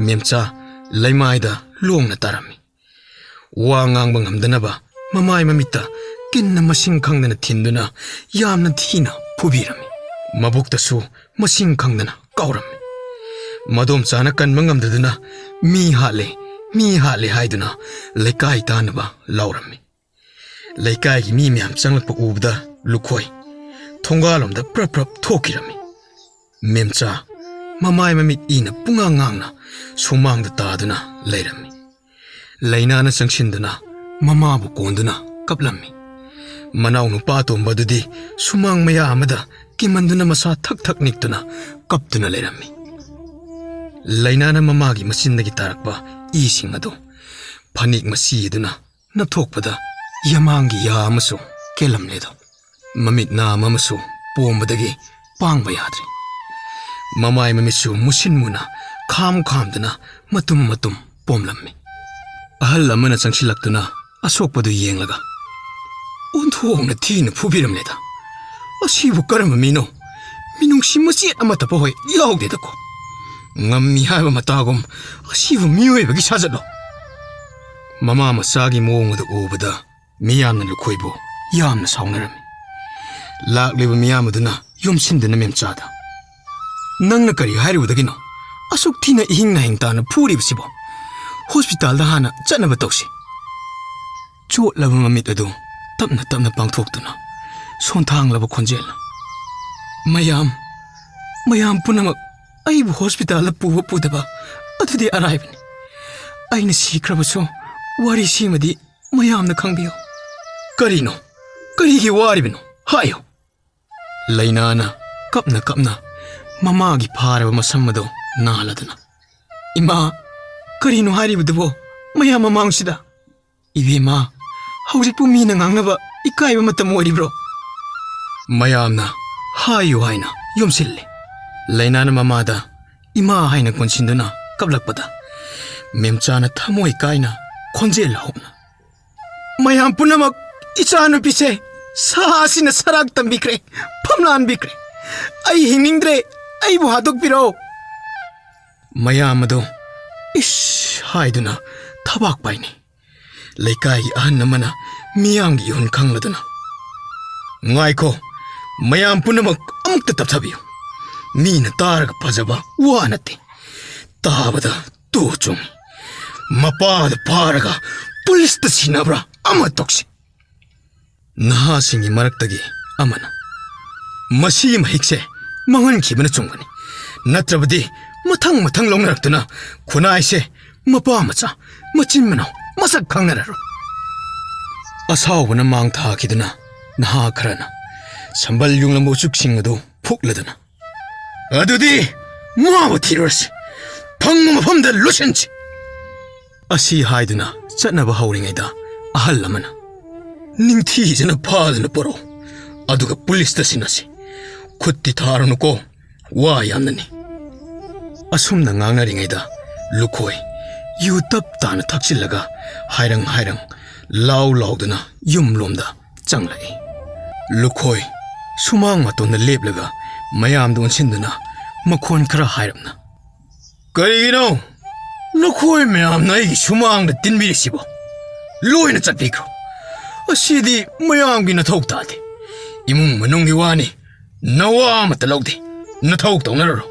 ꯃꯦꯝꯆꯥ ꯂꯩꯃꯥꯏꯗ ꯂꯣꯡꯅ ꯇꯥꯔꯝꯃꯤ꯫ ꯋꯥ ꯉꯥꯡꯕ ꯉꯝꯗꯅꯕ ꯃꯃꯥꯏ ꯃꯃꯤꯠꯇ ꯀꯤꯟꯅ ꯃꯁꯤꯡ ꯈꯪꯗꯅ ꯊꯤꯟꯗꯨꯅ ꯌꯥꯝꯅ ꯊꯤꯅ ꯐꯨꯕꯤꯔꯝꯃꯤ꯫ ꯃꯕꯨꯛꯇꯁꯨ ꯃꯁꯤꯡ ꯈꯪꯗꯅ ꯀꯥꯎꯔꯝꯃꯤ꯫ ꯃꯗꯣꯝꯆꯥꯅ ꯀꯟꯕ ꯉꯝꯗꯗꯨꯅ "ꯃꯤ ꯍꯥꯠꯂꯦ, ꯃꯤ ꯍꯥꯠꯂꯦ" ꯍꯥꯏꯗꯨꯅ ꯂꯩꯀꯥꯏ ꯇꯥꯅꯕ ꯂꯥꯎꯔꯝꯃꯤ꯫ ꯂꯩꯀꯥꯏꯒꯤ ꯃꯤ ꯃꯌꯥꯝ ꯆꯪꯂꯛꯄ ꯎꯕꯗ ꯂꯨꯈꯣꯏ ꯊꯣꯡꯒꯥꯜꯂꯣꯝꯗ ꯄ꯭ꯔꯞ ꯄ꯭ꯔꯞ ꯊꯣꯛꯈꯤꯔꯝꯃꯤ꯫ ꯃꯦꯝꯆꯥ ꯃꯃꯥꯏ ꯃꯃꯤꯠ ꯏꯅ ꯄꯨꯡꯉꯥꯡ ꯉꯥꯡꯅ ꯁꯨꯃꯥꯡꯗ ꯇꯥꯗꯨꯅ ꯂꯩꯔꯝꯃꯤ꯫ ꯂꯩꯅꯥꯅ ꯆꯪꯁꯤꯟꯗꯨꯅ ꯃꯃꯥꯕꯨ ꯀꯣꯟꯗꯨꯅ ꯀꯞꯂꯝꯃꯤ꯫ ꯃꯅꯥꯎ ꯅꯨꯄꯥ ꯑꯇꯣꯝꯕ ꯑꯗꯨꯗꯤ ꯁꯨꯃꯥꯡ ꯃꯌꯥ ꯑꯃꯗ ꯀꯤꯃꯟꯗꯨꯅ ꯃꯁꯥ ꯊꯛ ꯊꯛ ꯅꯤꯛꯇꯨꯅ ꯀꯞꯇꯨꯅ ꯂꯩꯔꯝꯃꯤ꯫ ꯂꯩꯅꯥꯅ ꯃꯃꯥꯒꯤ ꯃꯆꯤꯟꯗꯒꯤ ꯇꯥꯔꯛꯄ ꯏꯁꯤꯡ ꯑꯗꯨ ꯐꯅꯦꯛ ꯃꯆꯤ ꯑꯗꯨꯅ ꯅꯞꯊꯣꯛꯄꯗ ꯌꯥꯃꯥꯡꯒꯤ ꯌꯥ ꯑꯃꯁꯨ ꯀꯦꯜꯂꯝꯂꯦꯗꯣ꯫ ꯃꯃꯤꯠ ꯅꯥꯝ ꯑꯃꯁꯨ ꯄꯣꯝꯕꯗꯒꯤ ꯄꯥꯡꯕ ꯌꯥꯗ꯭ꯔꯦ꯫ ꯃꯃꯥꯏ ꯃꯃꯤꯠꯁꯨ ꯃꯨꯁꯤꯟ ꯃꯨꯅ ꯈꯥꯝ ꯈꯥꯝꯗꯨꯅ ꯃꯇꯨꯝ ꯃꯇꯨꯝ ꯄꯣꯝꯂꯝꯃꯤ꯫ ꯑꯍꯜ ꯑꯃꯅ ꯆꯪꯁꯤꯜꯂꯛꯇꯨꯅ ꯑꯁꯣꯛꯄꯗꯨ ꯌꯦꯡꯂꯒ, "ꯑꯣꯟꯊꯣꯛꯅ ꯊꯤꯅ ꯐꯨꯕꯤꯔꯝꯂꯦꯗ꯫ ꯑꯁꯤꯕꯨ ꯀꯔꯝꯕ ꯃꯤꯅꯣ? ꯃꯤꯅꯨꯡꯁꯤ ꯃꯆꯦꯠ ꯑꯃꯠꯇ ꯄꯣꯛꯍꯣꯏ ꯌꯥꯎꯗꯦꯗꯀꯣ꯫ ꯉꯝꯃꯤ ꯍꯥꯏꯕ ꯃꯇꯥꯒꯨꯝ ꯑꯁꯤꯕꯨ ꯃꯤꯑꯣꯏꯕꯒꯤ ꯁꯥꯖꯠꯂꯣ?" ꯃꯃꯥ ꯃꯆꯥꯒꯤ ꯃꯑꯣꯡ ꯑꯗꯨ ꯎꯕꯗ ꯃꯤꯌꯥꯝꯅ ꯂꯨꯈꯣꯏꯕꯨ ꯌꯥꯝꯅ ꯁꯥꯎꯅꯔꯝꯃꯤ꯫ ꯂꯥꯛꯂꯤꯕ ꯃꯤꯌꯥꯝ ꯑꯗꯨꯅ ꯌꯣꯝꯁꯤꯟꯗꯨꯅ ꯃꯦꯝꯆꯥꯗ, "ꯅꯪꯅ ꯀꯔꯤ ꯍꯥꯏꯔꯨꯕꯗꯒꯤꯅꯣ? ꯑꯁꯨꯛ ꯊꯤꯅ ꯏꯍꯤꯡ ꯅꯥꯍꯤꯡ ꯇꯥꯅ ꯐꯨꯔꯤꯕꯁꯤꯕꯣ? ꯍꯣꯁꯄꯤꯇꯥꯜꯗ ꯍꯥꯟꯅ ꯆꯠꯅꯕ ꯇꯧꯁꯤ꯫" ꯆꯣꯠꯂꯕ ꯃꯃꯤꯠ ꯑꯗꯨ ꯇꯞꯅ ꯇꯞꯅ ꯄꯥꯡꯊꯣꯛꯇꯨꯅ ꯁꯣꯟꯊꯥꯡꯂꯕ ꯈꯣꯟꯖꯦꯜꯅ, "ꯃꯌꯥꯝ, ꯃꯌꯥꯝ ꯄꯨꯝꯅꯃꯛ ꯑꯩꯕꯨ ꯍꯣꯁꯄꯤꯇꯥꯜꯗ ꯄꯨꯕ ꯄꯨꯗꯕ ꯑꯗꯨꯗꯤ ꯑꯔꯥꯏꯕꯅꯤ꯫ ꯑꯩꯅ ꯁꯤꯈ꯭ꯔꯕꯁꯨ ꯋꯥꯔꯤꯁꯤꯃꯗꯤ ꯃꯌꯥꯝꯅ ꯈꯪꯕꯤꯌꯨ꯫" "ꯀꯔꯤꯅꯣ? ꯀꯔꯤꯒꯤ ꯋꯥꯔꯤꯕꯅꯣ? ꯍꯥꯏꯌꯨ!" ꯂꯩꯅꯥꯅ ꯀꯞꯅ ꯀꯞꯅ ꯃꯃꯥꯒꯤ ꯐꯥꯔꯕ ꯃꯁꯝ ꯑꯗꯨ ꯅꯥꯜꯂꯗꯨꯅ, "ꯏꯃꯥ, ꯀꯔꯤꯅꯣ ꯍꯥꯏꯔꯤꯕꯗꯨꯕꯣ ꯃꯌꯥꯝ ꯃꯃꯥꯡꯁꯤꯗ? ꯏꯕꯦꯝꯃ, ꯍꯧꯖꯤꯛꯄꯨ ꯃꯤꯅ ꯉꯥꯡꯅꯕ ꯏꯀꯥꯏꯕ ꯃꯇꯝ ꯑꯣꯏꯔꯤꯕ꯭ꯔꯣ? ꯃꯌꯥꯝꯅ ꯍꯥꯏꯌꯨ ꯍꯥꯏꯅ ꯌꯣꯝꯁꯤꯜꯂꯤ꯫ ꯂꯩꯅꯥꯅ ꯃꯃꯥꯗ ꯏꯃꯥ ꯍꯥꯏꯅ ꯀꯣꯟꯁꯤꯟꯗꯨꯅ ꯀꯞꯂꯛꯄꯗ, ꯃꯦꯝꯆꯥꯅ ꯊꯃꯣꯏ ꯀꯥꯏꯅ ꯈꯣꯟꯖꯦꯜ ꯍꯧꯅ, "ꯃꯌꯥꯝ ꯄꯨꯝꯅꯃꯛ, ꯏꯆꯥꯅꯨꯄꯤꯁꯦ ꯁꯥ ꯑꯁꯤꯅ ꯁꯔꯥꯛ ꯇꯝꯕꯤꯈ꯭ꯔꯦ, ꯐꯝꯂꯥꯟꯕꯤꯈ꯭ꯔꯦ꯫ ꯑꯩ ꯍꯤꯡꯅꯤꯡꯗ꯭ꯔꯦ, ꯑꯩꯕꯨ ꯍꯥꯠꯇꯣꯛꯄꯤꯔꯣ!" ꯃꯌꯥꯝ ꯑꯗꯨ "ꯏꯁ" ꯍꯥꯏꯗꯨꯅ ꯊꯕꯥꯛ ꯄꯥꯏꯅꯩ꯫ ꯂꯩꯀꯥꯏꯒꯤ ꯑꯍꯟ ꯑꯃꯅ ꯃꯤꯌꯥꯝꯒꯤ ꯏꯍꯨꯟ ꯈꯪꯂꯗꯨꯅ, "ꯉꯥꯏꯈꯣ, ꯃꯌꯥꯝ ꯄꯨꯝꯅꯃꯛ ꯑꯃꯨꯛꯇ ꯇꯞꯊꯕꯤꯌꯨ꯫ ꯃꯤꯅ ꯇꯥꯔꯒ ꯐꯖꯕ ꯋꯥ ꯅꯠꯇꯦ, ꯇꯥꯕꯗ ꯇꯨ ꯆꯨꯡꯏ꯫ ꯃꯄꯥꯗ ꯐꯥꯔꯒ ꯄꯨꯂꯤꯁꯇ ꯁꯤꯟꯅꯕ꯭ꯔꯥ ꯑꯃ ꯇꯧꯁꯤ꯫" ꯅꯍꯥꯁꯤꯡꯒꯤ ꯃꯔꯛꯇꯒꯤ ꯑꯃꯅ, "ꯃꯁꯤꯒꯤ ꯃꯍꯤꯛꯁꯦ ꯃꯥꯡꯍꯟꯈꯤꯕꯅ ꯆꯨꯝꯒꯅꯤ, ꯅꯠꯇ꯭ꯔꯕꯗꯤ ꯃꯊꯪ ꯃꯊꯪ ꯂꯧꯅꯔꯛꯇꯨꯅ ꯈꯨꯟꯅꯥꯏꯁꯦ ꯃꯄꯥ ꯃꯆꯥ, ꯃꯆꯤꯟ ꯃꯅꯥꯎ ꯃꯁꯛ ꯈꯪꯅꯔꯔꯣꯏ꯫" ꯑꯁꯥꯎꯕꯅ ꯃꯥꯡ ꯊꯥꯈꯤꯗꯨꯅ ꯅꯍꯥ ꯈꯔꯅ ꯁꯝꯕꯜ ꯌꯨꯡꯂꯝꯕ ꯎꯆꯨꯛꯁꯤꯡ ꯑꯗꯨ ꯐꯨꯛꯂꯗꯨꯅ, "ꯑꯗꯨꯗꯤ ꯃꯥꯕꯨ ꯊꯤꯔꯨꯔꯁꯤ, ꯐꯪꯕ ꯃꯐꯝꯗ ꯂꯣꯏꯁꯤꯟꯁꯤ" ꯑꯁꯤ ꯍꯥꯏꯗꯨꯅ ꯆꯠꯅꯕ ꯍꯧꯔꯤꯉꯩꯗ, ꯑꯍꯜ ꯑꯃꯅ, "ꯅꯤꯡꯊꯤꯖꯅ ꯐꯥꯗꯨꯅ ꯄꯨꯔꯛꯎ, ꯑꯗꯨꯒ ꯄꯨꯂꯤꯁꯇ ꯁꯤꯟꯅꯁꯤ꯫ ꯈꯨꯠꯇꯤ ꯊꯥꯔꯨꯅꯨꯀꯣ, ꯋꯥ ꯌꯥꯝꯅꯅꯤ꯫" ꯑꯁꯨꯝꯅ ꯉꯥꯡꯅꯔꯤꯉꯩꯗ, ꯂꯨꯈꯣꯏ ꯌꯨ ꯇꯞ ꯇꯥꯅ ꯊꯛꯆꯤꯜꯂꯒ ꯍꯥꯏꯔꯪ ꯍꯥꯏꯔꯪ, ꯂꯥꯎ ꯂꯥꯎꯗꯨꯅ ꯌꯨꯝꯂꯣꯝꯗ ꯆꯪꯂꯛꯏ꯫ ꯂꯨꯈꯣꯏ ꯁꯨꯃꯥꯡ ꯃꯇꯣꯟꯗ ꯂꯦꯞꯂꯒ ꯃꯌꯥꯝꯗ ꯑꯣꯟꯁꯤꯟꯗꯨꯅ ꯃꯈꯣꯟ ꯈꯔ ꯍꯥꯏꯔꯞꯅ, "ꯀꯔꯤꯒꯤꯅꯣ ꯅꯈꯣꯏ ꯃꯌꯥꯝꯅ ꯑꯩꯒꯤ ꯁꯨꯃꯥꯡꯗ ꯇꯤꯟꯕꯤꯔꯤꯁꯤꯕꯣ? ꯂꯣꯏꯅ ꯆꯠꯄꯤꯈ꯭ꯔꯣ꯫ ꯑꯁꯤꯗꯤ ꯃꯌꯥꯝꯒꯤ ꯅꯊꯧ ꯇꯥꯗꯦ꯫ ꯏꯃꯨꯡ ꯃꯅꯨꯡꯒꯤ ꯋꯥꯅꯤ, ꯅꯋꯥ ꯑꯃꯠꯇ ꯂꯧꯗꯦ꯫ ꯅꯊꯧ ꯇꯧꯅꯔꯨꯔꯣ꯫"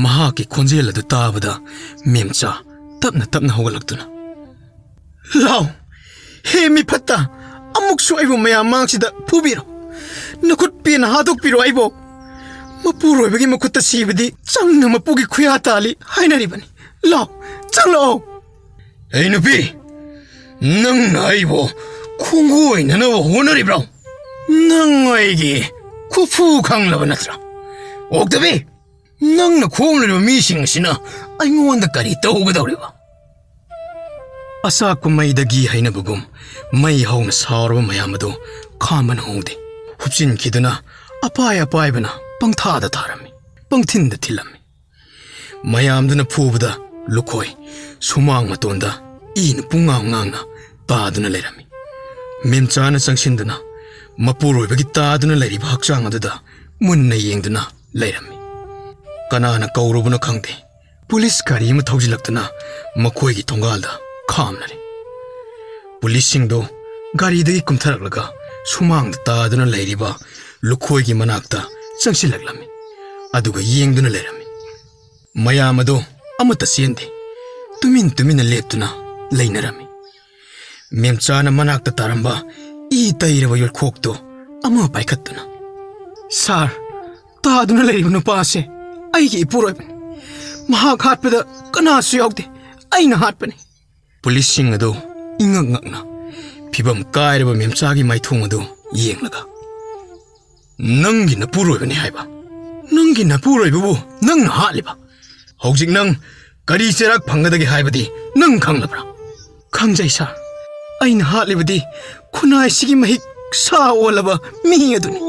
ꯃꯍꯥꯛꯀꯤ ꯈꯣꯟꯖꯦꯜ ꯑꯗꯨ ꯇꯥꯕꯗ ꯃꯦꯝꯆꯥ ꯇꯞꯅ ꯇꯞꯅ ꯍꯧꯒꯠꯂꯛꯇꯨꯅ, "ꯂꯥꯎ, ꯍꯦ ꯃꯤꯐꯠꯇ, ꯑꯃꯨꯛꯁꯨ ꯑꯩꯕꯨ ꯃꯌꯥꯝ ꯃꯥꯡꯁꯤꯗ ꯐꯨꯕꯤꯔꯣ꯫ ꯅꯈꯨꯠ ꯄꯦꯟꯅ ꯍꯥꯠꯇꯣꯛꯄꯤꯔꯣ ꯑꯩꯕꯨ꯫ ꯃꯄꯨꯔꯣꯏꯕꯒꯤ ꯃꯈꯨꯠꯇ ꯁꯤꯕꯗꯤ ꯆꯪꯅ ꯃꯄꯨꯒꯤ ꯈꯨꯌꯥ ꯇꯥꯜꯂꯤ ꯍꯥꯏꯅꯔꯤꯕꯅꯤ꯫ ꯂꯥꯎ, ꯆꯪꯂꯛꯑꯣ꯫" "ꯑꯩ ꯅꯨꯄꯤ, ꯅꯪꯅ ꯑꯩꯕꯨ ꯈꯣꯡꯒꯣꯏꯅꯅꯕ ꯍꯣꯠꯅꯔꯤꯕ꯭ꯔꯣ? ꯅꯪ ꯑꯩꯒꯤ ꯈꯨꯐꯨ ꯈꯪꯂꯕ ꯅꯠꯇ꯭ꯔꯥ? ꯑꯣꯛꯇꯕꯤ, ꯅꯪꯅ ꯈꯣꯝꯂꯤꯕ ꯃꯤꯁꯤꯡ ꯑꯁꯤꯅ ꯑꯩꯉꯣꯟꯗ ꯀꯔꯤ ꯇꯧꯒꯗꯧꯔꯤꯕ?" ꯑꯆꯥꯛꯄ ꯃꯩꯗꯒꯤ ꯍꯩꯅꯕꯒꯨꯝ, ꯃꯩ ꯍꯧꯅ ꯁꯥꯎꯔꯕ ꯃꯌꯥꯝ ꯑꯗꯨ ꯈꯥꯝꯕꯅ ꯍꯧꯗꯦ꯫ ꯀꯨꯞꯁꯤꯟꯈꯤꯗꯨꯅ ꯑꯄꯥꯏ ꯑꯄꯥꯏꯕꯅ ꯄꯪꯊꯥꯗ ꯊꯥꯔꯝꯃꯤ, ꯄꯪꯊꯤꯟꯗ ꯊꯤꯜꯂꯝꯃꯤ꯫ ꯃꯌꯥꯝꯗꯨꯅ ꯐꯨꯕꯗ ꯂꯨꯈꯣꯏ ꯁꯨꯃꯥꯡ ꯃꯇꯣꯟꯗ ꯏꯅ ꯄꯨꯡꯉꯥꯡ ꯉꯥꯡꯅ ꯇꯥꯗꯨꯅ ꯂꯩꯔꯝꯃꯤ꯫ ꯃꯦꯝꯆꯥꯅ ꯆꯪꯁꯤꯟꯗꯨꯅ ꯃꯄꯨꯔꯣꯏꯕꯒꯤ ꯇꯥꯗꯨꯅ ꯂꯩꯔꯤꯕ ꯍꯛꯆꯥꯡ ꯑꯗꯨꯗ ꯃꯨꯟꯅ ꯌꯦꯡꯗꯨꯅ ꯂꯩꯔꯝꯃꯤ꯫ ꯀꯅꯥꯅ ꯀꯧꯔꯨꯕꯅꯣ ꯈꯪꯗꯦ, ꯄꯨꯂꯤꯁ ꯒꯥꯔꯤ ꯑꯃ ꯊꯧꯖꯤꯜꯂꯛꯇꯨꯅ ꯃꯈꯣꯏꯒꯤ ꯊꯣꯡꯒꯥꯜꯗ ꯈꯥꯝꯂꯔꯦ꯫ ꯄꯨꯂꯤꯁꯁꯤꯡꯗꯨ ꯒꯥꯔꯤꯗꯒꯤ ꯀꯨꯝꯊꯔꯛꯂꯒ ꯁꯨꯃꯥꯡꯗ ꯇꯥꯗꯨꯅ ꯂꯩꯔꯤꯕ ꯂꯨꯈꯣꯏꯒꯤ ꯃꯅꯥꯛꯇ ꯆꯪꯁꯤꯜꯂꯛꯂꯝꯃꯤ꯫ ꯑꯗꯨꯒ ꯌꯦꯡꯗꯨꯅ ꯂꯩꯔꯝꯃꯤ꯫ ꯃꯌꯥꯝ ꯑꯗꯨ ꯑꯃꯠꯇ ꯆꯦꯟꯗꯦ꯫ ꯇꯨꯃꯤꯟ ꯇꯨꯃꯤꯟꯅ ꯂꯦꯞꯇꯨꯅ ꯂꯩꯅꯔꯝꯃꯤ꯫ ꯃꯦꯝꯆꯥꯅ ꯃꯅꯥꯛꯇ ꯇꯥꯔꯝꯕ ꯏ ꯇꯩꯔꯕ ꯌꯣꯠꯈꯣꯛꯇꯨ ꯑꯃ ꯄꯥꯏꯈꯠꯇꯨꯅ, "ꯁꯥꯔ, ꯇꯥꯗꯨꯅ ꯂꯩꯔꯤꯕ ꯅꯨꯄꯥ ꯑꯁꯦ ꯑꯩꯒꯤ ꯏꯄꯨꯔꯣꯏꯕꯅꯤ꯫ ꯃꯍꯥꯛ ꯍꯥꯠꯄꯗ ꯀꯅꯥꯁꯨ ꯌꯥꯎꯗꯦ꯫ ꯑꯩꯅ ꯍꯥꯠꯄꯅꯤ꯫" ꯄꯨꯂꯤꯁꯁꯤꯡ ꯑꯗꯨ ꯏꯉꯛ ꯉꯛꯅ ꯐꯤꯕꯝ ꯀꯥꯏꯔꯕ ꯃꯦꯝꯆꯥꯒꯤ ꯃꯥꯏꯊꯣꯡ ꯑꯗꯨ ꯌꯦꯡꯂꯒ, "ꯅꯪꯒꯤ ꯅꯄꯨꯔꯣꯏꯕꯅꯤ ꯍꯥꯏꯕ? ꯅꯪꯒꯤ ꯅꯄꯨꯔꯣꯏꯕꯕꯨ ꯅꯪꯅ ꯍꯥꯠꯂꯤꯕ? ꯍꯧꯖꯤꯛ ꯅꯪ ꯀꯔꯤ ꯆꯩꯔꯥꯛ ꯐꯪꯒꯗꯒꯦ ꯍꯥꯏꯕꯗꯤ ꯅꯪ ꯈꯪꯂꯕ꯭ꯔꯥ?" "ꯈꯪꯖꯩ ꯁꯥꯔ꯫ ꯑꯩꯅ ꯍꯥꯠꯂꯤꯕꯗꯤ ꯈꯨꯟꯅꯥꯏꯁꯤꯒꯤ ꯃꯍꯤꯛ ꯁꯥ ꯑꯣꯜꯂꯕ ꯃꯤ ꯑꯗꯨꯅꯤ꯫"